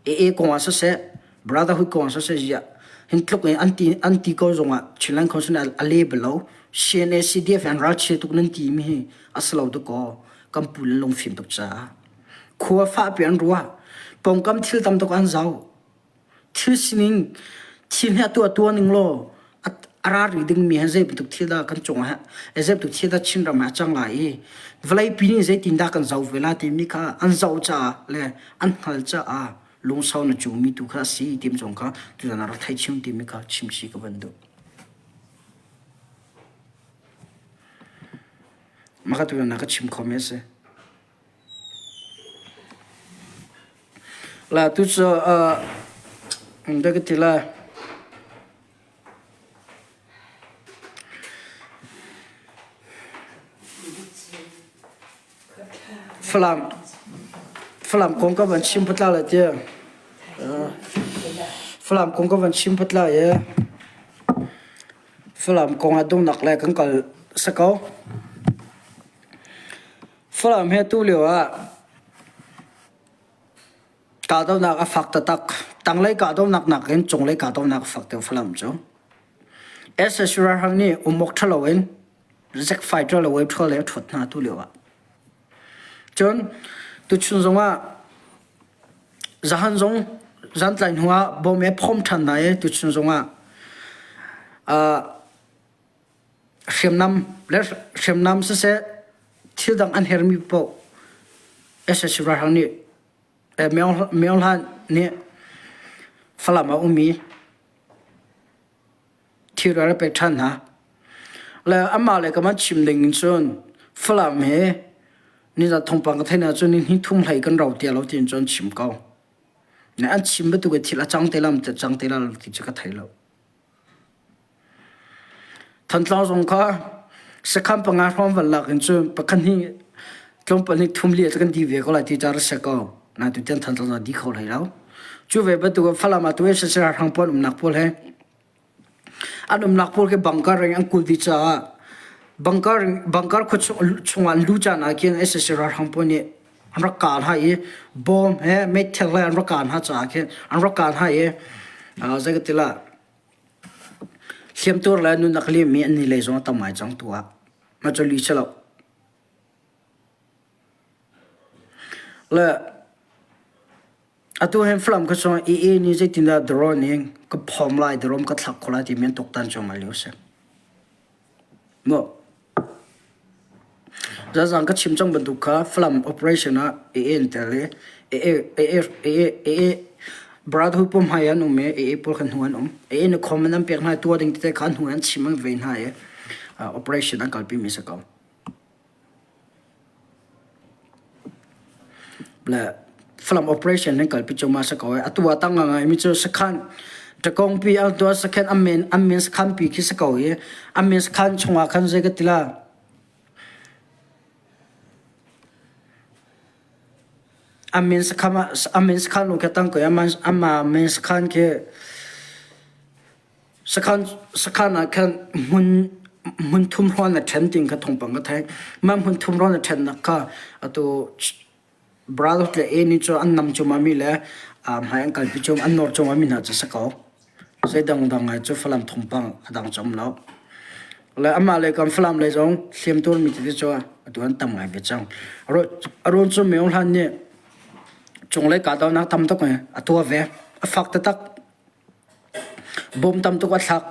AA kong ah siseh, Brotherhood kong ah siseh, ziah hin tluk in an ti, an ti ko zongah Chinland Council nih a le bal lo. CNA, CDF an ralchia tuk nan ti mi hi a si lo tuk kaw kan pu le lungfim tuk caah khua fahpi an ruah. Pawngkam thil tam tuk an zoh. Thil sining thil hi a tuah tuah ning law a ra rih dingmi hi zei bantuk thil dah kan cungah zei bantuk thil dah Chinram ah a cang lai i vawleipi nih zeitindah kan zoh ve lai timi kha an zoh caah le an hngalh caah lungsau na cumi tu kha a si timi zong kha tuzan ah rak thei chim timi kha chim si ka van duh. Mah ka tuzan ah ka chim khomi a si. La tu cu dah ka ti lai. Falam Falam kong ka van chim phot lai tiah. Falam kong ka van chim phot lai i Falam kong ah dongnak le kan kal si ko. Falam he tu lio ah kahdohnak a fak taktak. Tanglei kahdohnak nakin cunglei kahdohnak a fak deuh Falam cu. SSU ralhrang nih um awk ṭha loin zik fighter le wave ṭhawl le a ṭhuat hna tu lio ah. Cun tuchun zongah zahan zong zantlai hnu ah bom he phom ṭhan hna i tuchun zongah uh, hriamnam le hriamnam siseh thil dang an hermi paoh SSC ralhrang nih Maung Hlan nih Falam ah ummi thil a pek ṭhan hna. Le amah le kamah chim ding in cun Falam he nizat thawngpang ka theih ahcun ni hnih thum hlei kan rau tiah lo tiin cun chim ko. Ne an chim bantuk in thil a cang te lam cang te la ti cu ka thei lo. Thantlang zong kha sakhan panga hrawng van lak in cun pakhat hnih tlawmpal nih thum li kan di ve ko lai ti ca ra si ko. Na tu tiang Thantlang zong di kho hlei lo. Cu ve bantuk in Falam ah tu SSR hrang pawl umnak pawl he an umnak pawl khi bunker in an kulh dih caah bunker bunker khua chungah an luh caan ah khin SSR ralhrang pawl nih an rak kah hna i bom he meithal he an rak kah hna caah khin an rak kah hna i zei ka ti lah hliamtuar le nunnak liammi an ni lei zong a tam ngai cang tu ah mah cu li si lo. Le atu hin Falam kha chung AA nih zeitindah drone in ka phawm lai drone ka thlak kho lai timi an tuaktan cuahmah lio a si. Maw? Zazang ka chim cang bantuk kha Falam operation ah AA an tel i AA AA AA AA Brotherhood pawl hmai an um i AA pawl kha hnu an um. AA nih comment an pek hna i tuah ding tete kha an hnu an chim an vei hna i operation an kalpi mi si ko. Le Falam operation an kalpi cuahmah si ko i atu ah tang ngai mi cu sakhan Ṭakawngpi an tuah sakhan an men an men sakhan pi khi si ko i an men sakhan chungah khan zei ka ti la an men sakhan an men sakhan lu kha tang ko i amah men sakhan khi sakhan sakhan ah khan hmun hmun thum hrawn a ṭhen ting kha thawngpang ka theih mah hmun thum hrawn a ṭhennak kha atu Brotherhood le A nih cu an nam cuahmah mi le Hmai an kalpi cum an nawr cung ah mi hna cu si ko. Zei dangdang ngai cu Falam thawngpang a dang cu um lo. Le amah lei kam Falam lei zong hliamtuar mi tete cu atu an tam ngai ve cang. A ruang cu Maung Hlan nih cunglei kahdohnak tam tuk a tuah ve. A fak taktak. Bom tam tuk a thlak.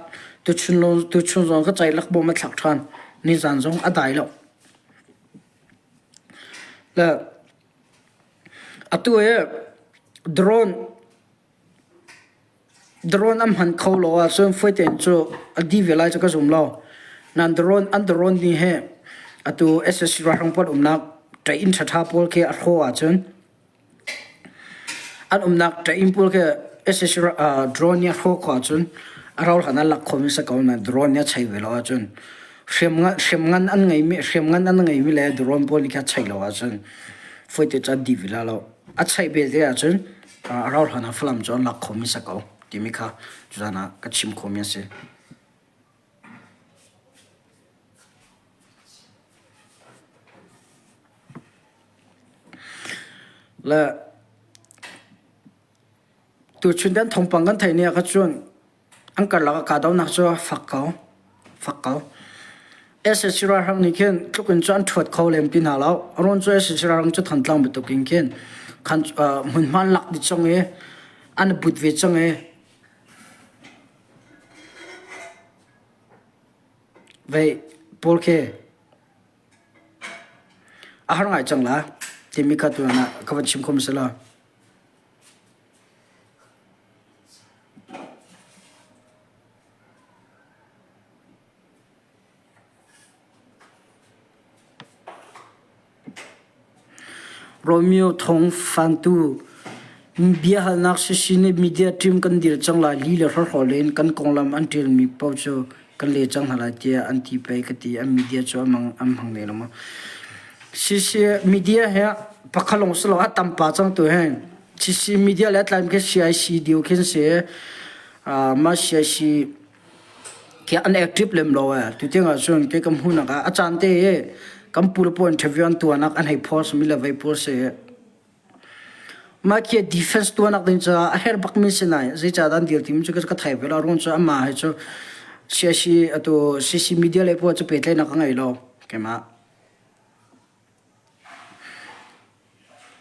Tuchun tuchun zong ka ceilak bom a thlak ṭhan. Nizan zong a dai lo. Le atu hi drone drone an hman kho lo ahcun fawi cu a dih ve lai cu ka zum lo. Nan drone an drone nih hi atu SSC ralhrang pawl umnak ṭaih-inn ṭhaṭha pawl khi a hrawh ahcun an umnak ṭaih-inn pawl khi SSC drone nih a hrawh khawh ahcun a rauhhlan ah lak khawhmi si ko nain drone nih a chei ve lo ahcun hriamngan an ngeimi hriamngan an ngeimi le drone pawl nih khan a chei lo ahcun fawite cu an dih ve lai lo. A cheih belte ahcun a rauhhlan ah Falam cu an lak khawhmi si ko timi kha tuzaan ah ka chim khawhmi a si. Le tuchun kan thawngpang kan theih ni ah kha cun an karlak ah kahdohnak cu a fak ko. Fak ko. SAC ralhrang nih khin tluk in cu an ṭhuat kho lem ti hna lo. A ruang cu SAC ralhrang cu Thantlang bantuk in khin khan hmunhma an lak dih cang i an i but ve cang i vei pawl khi a har ngai cang la timi kha tuan ah ka van chim kho si lo. Romeo Thawng Fantu biahalnak sisi nih media team kan dir cang lai li le hrawhrawl in kan konglam an ṭialmi paoh cu kan le cang hna lai tiah an ti pei ka ti. An media cu an hmang ne lo maw? Sisi media he pakhat lawng si lo a tam pa cang tu he CC media le tlaim khi CIC dio khin si mah CIC khi an active lem lo e tu tiang ah cun ke kam hunak ah a caan te i kan pu le pawl interview an tuanak an hei post mi le vei pawl si mah khi defense tuanak ding caah a herh bak mi si nai zeicah dah an dir timi cu ka thei ve lo ruang cu amah he cu CIC atu CC media le pawl cu pehtlaihnak ka ngei lo keimah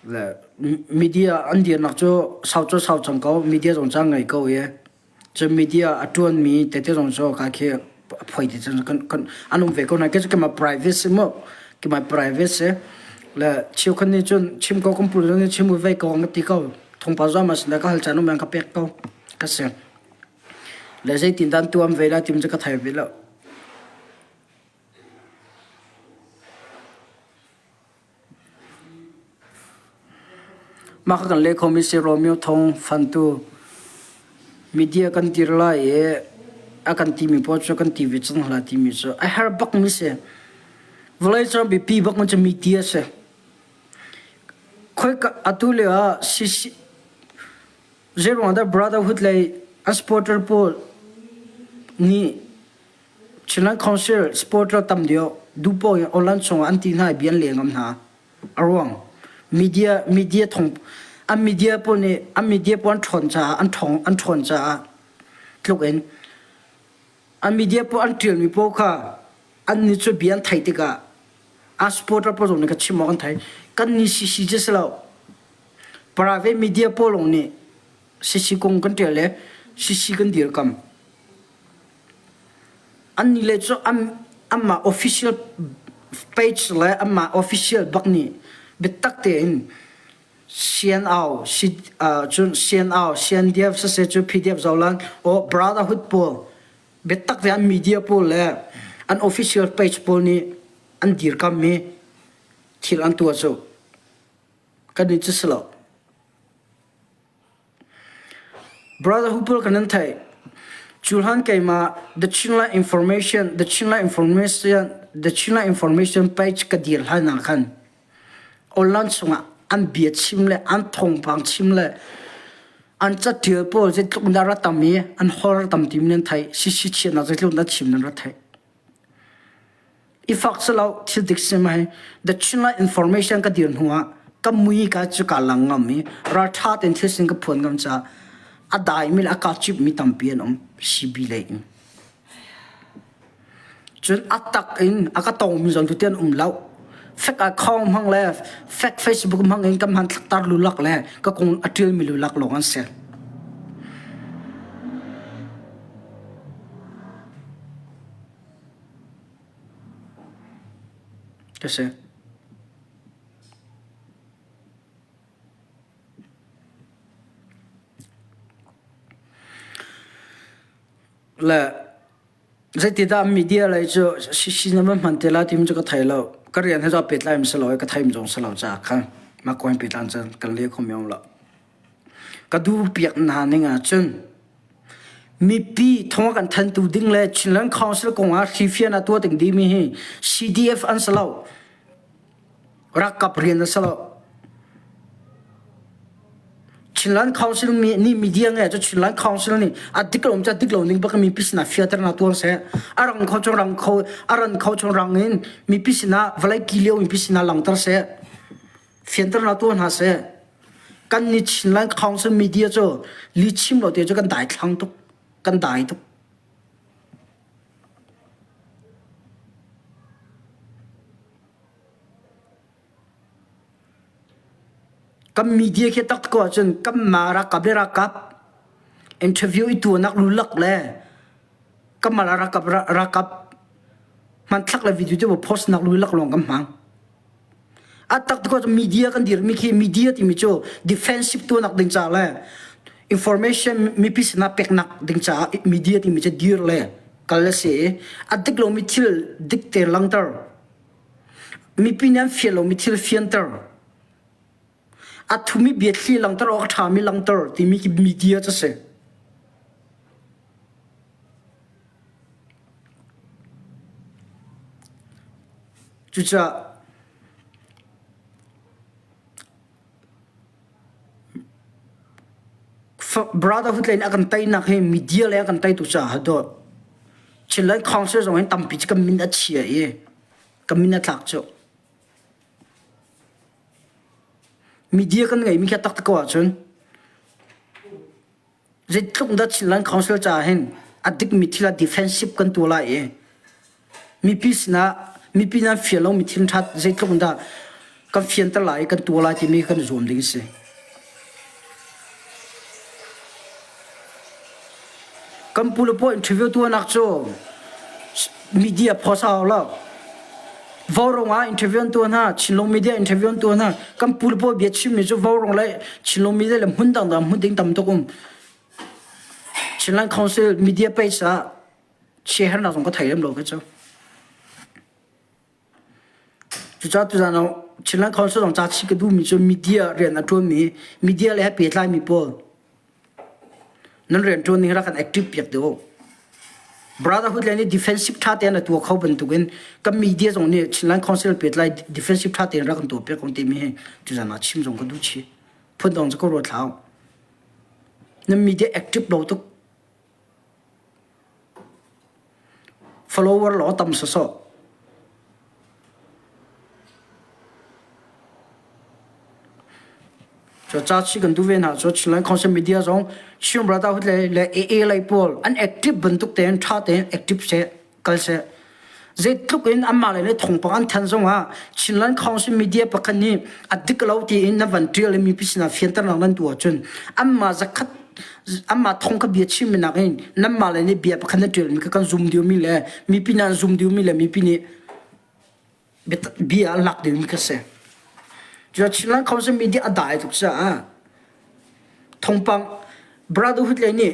Le media an dirnak cu sau cu sau cang ko. Media zong caan ngei ko i cun media a ṭuanmi tete zong cu ka khi a phoi ti cun kan kan an um ve ko nain kei cu keimah private si mu. Keimah private si. Le cheukhat nih cun chim ko kan pu nih chim u vei ko an ka ti ko. Thawngpang zuam ah sin ka hal caan um an ka pek ko. Ka si. Le zeitin dah an tuam ve lai timi cu ka thei ve lo. Mah kha kan leh khomi si Romeo Thawng Fantu media kan dir lai i a kan timi pawl cu kan ti ve cang hlah timi cu a herh bakmi si. Vawlei cung biapi bakmi cu media si. Khoi atu lio ah CC zeiruang dah Brotherhood lei a supporter pawl nih Chinland Council supporter tam deuh duhpoh in online chungah an ti hna i bia an leh ngam hna. A ruang media media thong an media pawl nih an media pawl an ṭhawn caah an ṭhawng an ṭhawn caah tluk in an media pawl an ṭialmi pawl kha an nih cu bia an theih tikah a supporter pawl zong nih ka chim awk an thei. Kan nih CC cu si lo. Private media pawl lawng nih CC kong kan ṭial le CC kan dirkam. Annih le cu anmah official page le anmah official bak nih biatak tein CNO, cun CNO, CNDF siseh cu PDF zohlan or Brotherhood pawl biatak tein an media pawl le an official page pawl nih an dirkammi thil an tuah cu kan nih cu si lo. Brotherhood pawl kan nan theih. Cu hlan keimah The Chinland Information The Chinland Information The Chinland Information page ka dir hlan ah khan online chungah an bia chim le an thawngpang chim le an catial pawl zeitluk in dah ra tam i an hor tam timi nan theih sisi chiatnak zeitluk in dah chim nan ra theih. I fak si lo thil dik si mai The Chinland Information ka dir hnu ah. Ka mui ka cu ka lang ngam i ralṭha tein thil sin ka phuan ngam caah a daimi le a ka cipmi tampi an um CB lei in. Cun a tak in a ka tongmi zong tu tian um lo. Fek a khong hmang le fek Facebook hmang in ka hmanthlak tar lulak le ka kong a ṭialmi lulak lawng an si. Ka si. Le zeitidah media lei cu si na van hman te lai timi cu ka thei lo. Ka rian he zong pehtlai mi si lo i ka thei mi zong si lo caah khan mah kong pehtlai cun kan leh kho mi um lo. Ka duh piak hna ning ahcun mipi thong a kan thantu ding le Chinland Council kong ah hrifian a tuah ding dimi hi CDF an si lo. Ralkap rian a si lo. Chinland Council nih media nge cu Chinland Council nih a dik lo ca dik lo ning bak mipi sinah fiater na tuan seh. A rang kho chung rang kho a ran kho chung rang in mipi sinah vawlei ki lio mipi sinah langter seh. Fianter na tuan hna seh. Kan ni Chinland Council media cu li chim lo te cu kan dai thlang tuk. Kan dai tuk. Kan media khi tak ko ahcun kan mah ralkap le ralkap interview i tuahnak lulak le kan mah ralkap ralkap hmanthlak le video te post nak lulak lawng kan hmang. A tak ko media kan dirmi khi media timi cu defensive tuahnak ding ca le information mipi sinah peknak ding caah media timi cu dir le kal a si i a dik lomi thil dik te langter mipi nih an fian lomi thil fianter a thumi biathli langter awk a ṭhami langter timi khi media cu a si. Cucaah Brotherhood lei nih a kan teinak hi media lei a kan teitu caah dawt. Chinland Council zong hin tampi cu kan min a chia i kan min a tlak cu. Media kan ngeimi khi a taktak ko ahcun Zeitluk dah Chinland Council caah hin a dikmi thil ah defensive kan tuah lai i mipi sinah mipi nan fial lomi thil ṭhat zeitluk dah kan fianter lai i kan tuah lai timi kan zuam ding a si. Kan pu le pawl interview tuahnak cu media phuasa hau lo. Vaurawng ah interview an tuah hna, Chinlung media interview an tuah hna. Kan pu le pawl bia chimmi cu Vaurawng le Chinlung media le hmun dangdang hmun ding tam tuk um. Chinland Council media page ah chiahernak zong ka thei lem lo khi cu. Cucaah tuzaan ah Chinland Council zong ca chih ka duhmi cu media rian a ṭuanmi, media le he pehtlaimi pawl Nan rianṭuan ning rak kan active piak deuh. Brotherhood le nih defensive ṭha tein a tuah kho bantukin kan media zong nih Chinland Council pehtlai defensive ṭha tein rak kan tuah piak ko timi hi tuzan ah chim zong ka duh chih. Phundang cu ka ruat hlah. Nan media active lo tuk. Follower law tam sawsawh. Cu ca chi kan duh ve hna cu Chinland Council Media zong Chin Brotherhood le le AA lei pawl an active bantuk tein tha tein active seh kal seh. Zeitluk in anmah lei le thawngpang an than zong ah Chinland Council Media pakhat nih a dik lo tiin na van ṭial i mipi sinah fianternak nan tuah ahcun anmah zakhat anmah thong kha bia chimmi nakin nanmah lei nih bia pakhat na ṭialmi kha kan zum diomi le mipi nih an zum diomi le mipi nih bia an lak diomi kha si. Cucaah Chinland Council Media a dai tuk caah thawngpang Brotherhood lei nih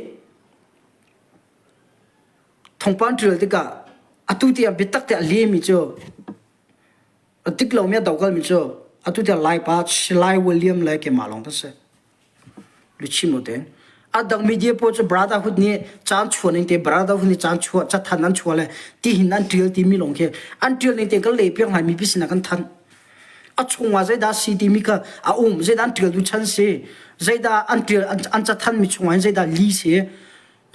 Thawngpang ṭial tikah atu tiang biatak te a lemi cu a dik lomi a dokalmi cu atu tiang Laipa Lai William le keimah lawng kan si. Luchin mo tein. A dang media pawl cu Brotherhood nih caan chuah ning te Brotherhood nih caan chuah cathan an chuah le tihin an ṭial timi lawng khi an ṭial ning te kan leh piak hna mipi sinah kan thanh. A chungah zeidah si timi kha a um zeidah an ṭial tu chan si zeidah an ṭial an cathan mi chungah hin zeidah li si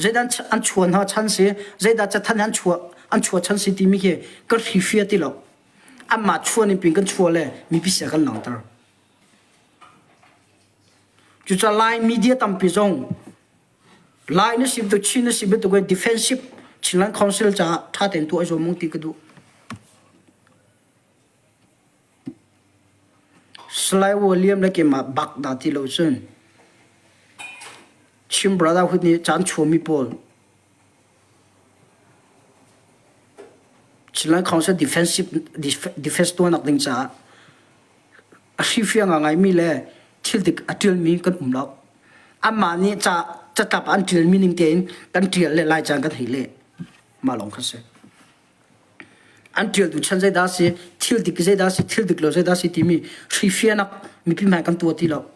zeidah an chuah hna chan si zeidah cathan an chuah an chuah chan si timi khi kan hrifia ti lo anmah chuah ning pin kan chuah le mipi sia kan langhter. Cucaah Lai media tampi zong Lai na si bantuk Chin na si bantuk in defensive Chinland Council caah ṭha tein tuah i zuam ung ti ka duh. Salai William le keimah bak dah ti lo cun Chin Brotherhood nih caan chuahmi pawl Chinland Council defensive defense tuahnak ding caah a hrifiang a ngaimi le thil dik a ṭialmi kan um lo. Amah nih ca catlap an ṭialmi ning tein kan ṭial le Laica kan hei leh. Mah lawng kha si. An ṭialtu chan zeidah a si, thil dik zeidah a si, thil dik lo zeidah a si timi hrifianak mipi hmai kan tuah ti lo.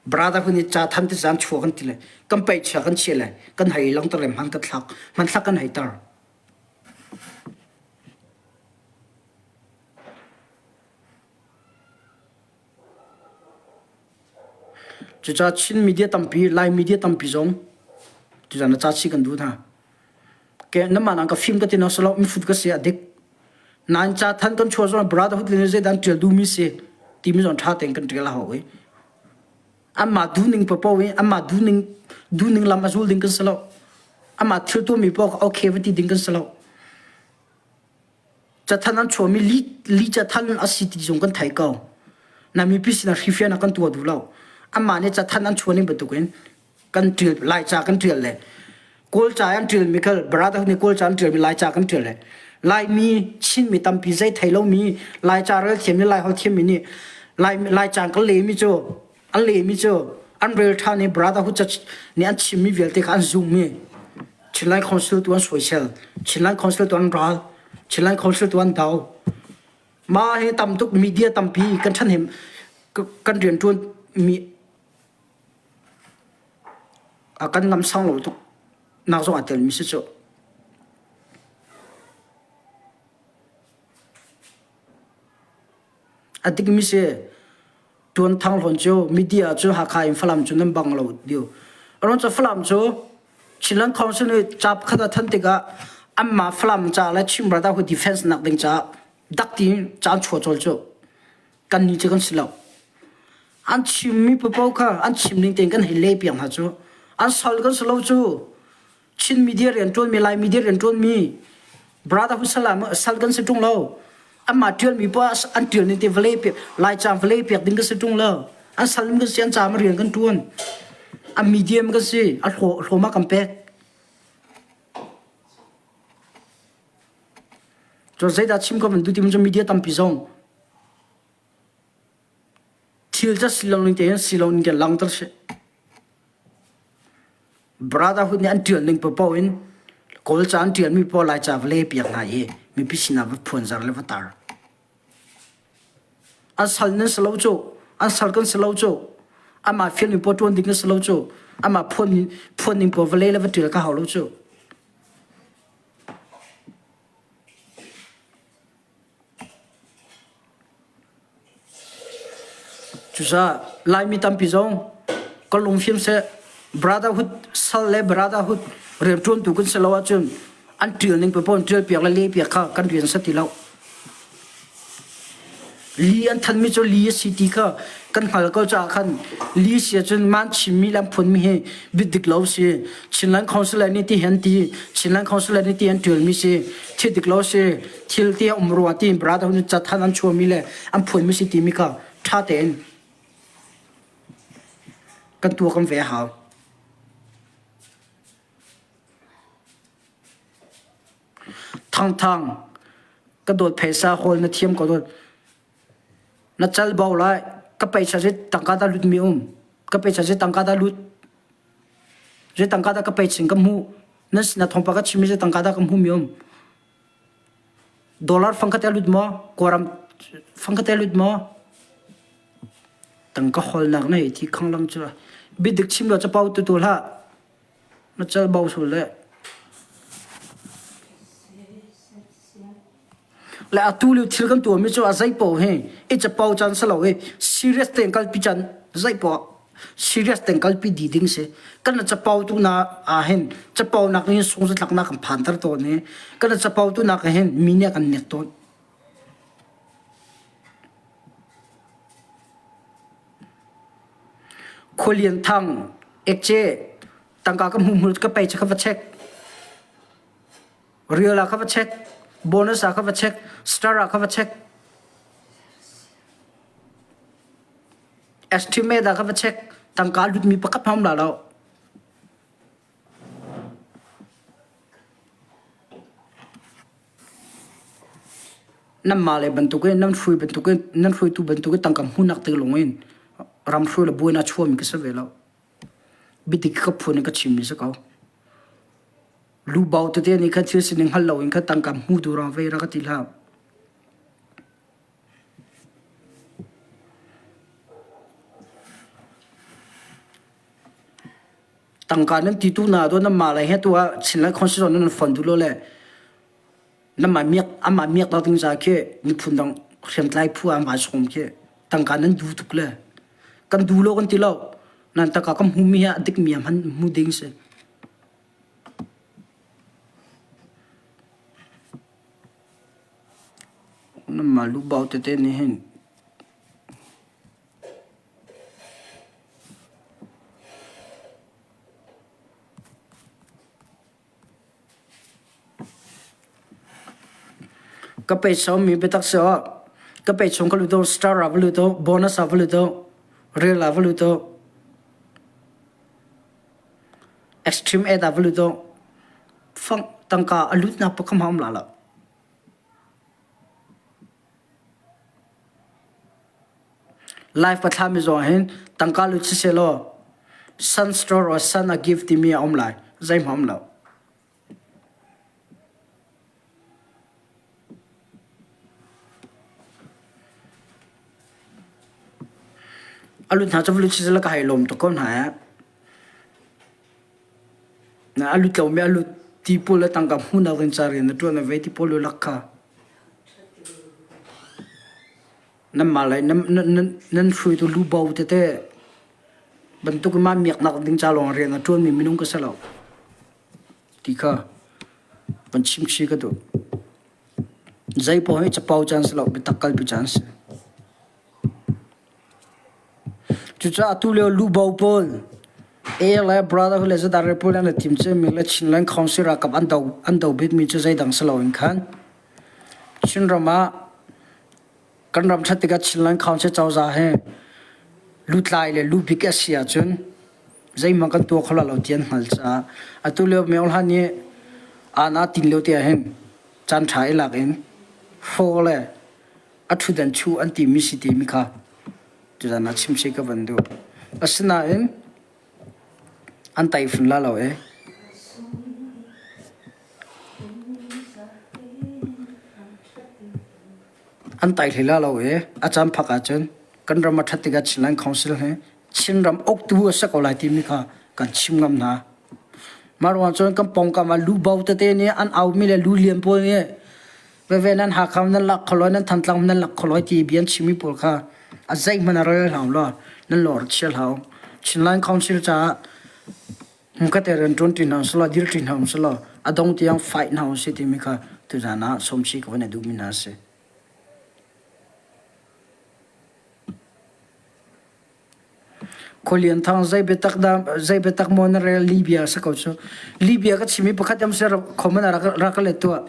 Brotherhood nih ca than ti caan chuah kan ti le kan paihchia kan chiah le kan hei langter le hman kan thlak hmanthlak kan hei tar. Cucaah Chin media tampi, Lai media tampi zong tuzan na ca chih kan duh hna. Ke namah nang ka fim ka ti na salo mifut ka si a dik. Nain ca than kan chuah zong brotherhood le zeidan ṭial duhmi si timi zong ṭha tein kan ṭial a hau i. Amah duhning paoh i amah duhning duhning lam a zul ding kan si lo. Amah thil tuahmi paoh okay va ti ding kan si lo. Cathanh an chuahmi li, li cathanh a si ti zong kan thei ko. Na mipi sinah hrifian kan tuah duh lo. Amah nih cathanh an chuah ning bantukin kan ṭial Laica kan ṭial le Kawlca an ṭialmi kha brother nih Kawlca an ṭialmi Laica kan ṭial le Laimi Chinmi tampi zei thei lomi Laica rel thiammi Laiholh thiammi nih Lai Laica kan lehmi cu an lehmi cu an rel ṭhan i brotherhood nih an chimmi vialte kha an zummi Chinland Council tu an soisel Chinland Council tu an ral Chinland Council tu an do mah hi tam tuk media tampi kan ṭhahnem kan rianṭuan mi a kan ngamsang lo tuk nak zong aa telmi si cu. A dikmi si Tuan Thang Hlawn cu media cu Hakha in Falam cu nan bang lo dio. Aron cu Falam cu Chinland Council nih ca pakhat a than tikah anmah Falam ca le Chin Brotherhood defense nak ding caah dak ti caan chuah cawl cu kan ni cu kan si lo. An chimmi paoh kha an chim ning tein kan hei leh piak hna cu. An sal kan si lo cu. Chin media rianṭuanmi, Lai media rianṭuanmi Brotherhood sal ah sal kan si ṭung lo. Anmah ṭialmi poah an ṭial ning te vawlei piak Laica vawlei piak ding kan si ṭung lo. An sal kan si, an caam rian kan ṭuan. An media kan si, a hlawm ah kan pek. Cu zeidah chim ka van duh ti cu media tampi zong Thil cu si lo ning tein si lo ning tein langhter sih. Brotherhood nih an ṭial ning paohpaoh in Kawlca an ṭialmi paoh Laica va le piak hna i mipi sinah va phuanzar le va tar. An sal nan si lo cu, an sal kan si lo cu, amah fialmi paoh ṭuan ding kan si lo cu, amah phuan, phuan ning paoh va le le va ṭial ka hau lo cu. Cucaah Laimi tampi zong ka lungfim seh brotherhood sal le brotherhood rianṭuantu kan si lo ahcun an ṭial ning paoh an ṭial piak le leh piak kha kan rian si ti lo. Li an thanmi cu li a si ti kha kan hngal ko caah khan li si ahcun man chimmi le an phunmi hi bit dik lo si. Chinland Council nih ti hen ti Chinland Council nih ti an ṭialmi si thil dik lo si thil ti a um rua ti brother nih cathan an chuahmi le an phuanmi si timi kha ṭha tein kan tuah kan ve a hau. Thangthang ka dawt phaisa hawl na thiam ko dawt na cal bo lai ka paisa zei tangka dah lut mi um ka paisa zei tangka dah lut zei tangka dah ka pei chin ka hmuh na na thawngpang ka chim mi zei tangka dah ka hmuh mi um Dollar fangkhat a lut maw? Kawlram fangkhat a lut maw? Tangka hawlnak na hei thi khanglang cu. Biadik chim lo capo tu tu hlah. Na cal bo sul le. Le atu lio thil kan tuahmi cu a zei paoh hi i capo caan si lo i serious tein kalpi caan zei paoh serious tein kalpi dih ding si. Kan capo tu na ah hin capo nak hin sungzatlaknak kan phanter tawn i kan capo tu nak hin mi nih kan nek tawn. Khualian Thang ekce tangka ka hmu hmu ka pei che ka va check. Real ah ka va check. Bonus ah ka va check. Star ah ka va check. Estimate ah ka va check. Tangka lutmi pakhat hmang la lo. Nanmah le bantukin nan hrui bantukin nan hruaitu bantukin tangka hmuhnak te lawng in ram hruai le buainak chuahmi ka si ve lo. Biadik ka phun in ka chimmi si ko. Lubau tete nih khan thil sining hngal loin khan tangka hmu duh ruang vei ra ka ti hlah. Tangka nan ti tu na do nan mah le he tu ah Chinland Constitution nan fon duh lo le Namah miak amah miak dang ding ca khi miphun dang hriamtlai phu an vai sawm khi tangka nan duh tuk le kan duh lo kan ti lo nan tangka kan hmu mi hi a dik mi hman hmu ding si. Namah lubau tete nih hin Ka pei sawmmi biatak si awh ka pei chung ka lut u, star ah va lut u, bonus ah va lut u, real ah va lut u, extreme ad ah va lut u. Fang tangka a lutnak pakhat hmanh a um la lo. Live ka thlahmi zong hin tangka lut siseh law Sun store or Sun a give timi a um lai. Zeihmanh um lo. A lut hna cu lut siseh law ka hei lawm tuk ko hna eh. Na a lut lomi a lut ti pawl le tangka hmuhnak ding ca rian na ṭuan na ve ti pawl lak kha. Nanmah le nan hruaitu lubo tete bantuk in mah miaknak ding ca lawng rian a ṭuanmi minung ka si lo ti kha van chimchih ka duh. Zei paoh hi capo caan si lo, biatak kalpi caan si. Cucaah atu lio lubo pawl A le Brotherhood le Zadar pawl an i tim ciami le Chinland Council ralkap an do an do bikmi cu zeidang si loin khan Chinram ah Kan ram ṭhat tikah Chinland Council cozah hi lutlai le lubik a si ahcun zeihmanh kan tuah kho lo ti an hngalh caah atu lio Myo Hlan nih aana tin lio te ahhin caan ṭha i lak in hraw le a ṭhutdan chuh an timi si timi kha tuzan ah chim seh ka van duh. Asinain an taifun la lo ee. An tai hlei la lo i a caan phak ahcun kan ram a ṭhat tikah Chinland Council hi Chinram uktu a si ko lai timi kha kan chim ngam hna. Mah ruangah cun kan pawngkam ah lubo tete nih an aumi le lu lian pawl nih veve nan Hakha nan lak kho lo nan Thantlang nan lak kho lo ti bia an chimmi pawl kha a zeihmanh a rel hlah law nan lawr chia hlah u. Chinland Council caah Hmunkhat te rian ṭuan ṭi hna usih law dir ṭi hna usih law a dong tiang fight hna usih timi kha tuzaan ah sawmsi ka van i duhmi hna a si. Khualian Thang zei biatak dah zei biatak maw na rel Libya sa ko cu. Libya ka chimi pakhat am ser khoman rak rak let tuah.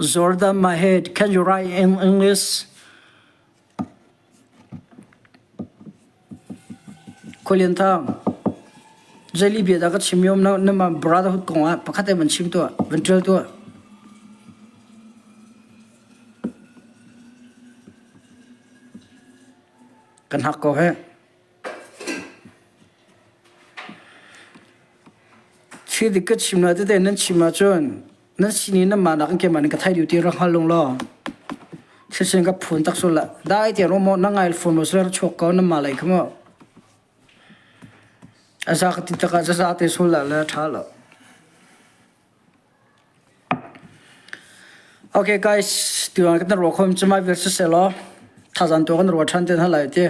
Jordan Mahed, can you write in English? Khualian Thang, zei lihbia dah ka chim i um na na brotherhood kong ah pakhat te van chim tuah, van ṭial tuah. Kan hak ko he. Thil dik ka chim lai tete nan chim ahcun nan sinin nanmah nakin keimah nih ka theih dih ti rak hngal lung law thil sin ka phun tak sul la dai te ro maw na ngai phone maw sila chuak ko nanmah lei kha maw a za ka ti tak ah zaza te sul la le ṭha lo. Okay guys, tuan kan ruah khom cuma vir siseh law thazan tu kan ruah ṭhan te hna lai ti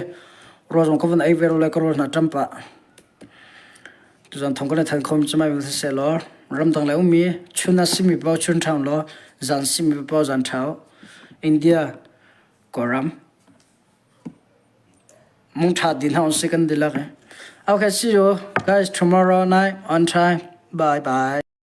ruah zong ka vun ei ve le ka ruah hna ṭampa. Tuzan thong kan than khom cuma vir siseh law ramdang le ummi chun a simi paoh chun ṭhang law zan simi paoh zan ṭhau. India Kawlram mungtha din hna usih kan dilak. Okay, see you guys tomorrow night on time. Bye bye.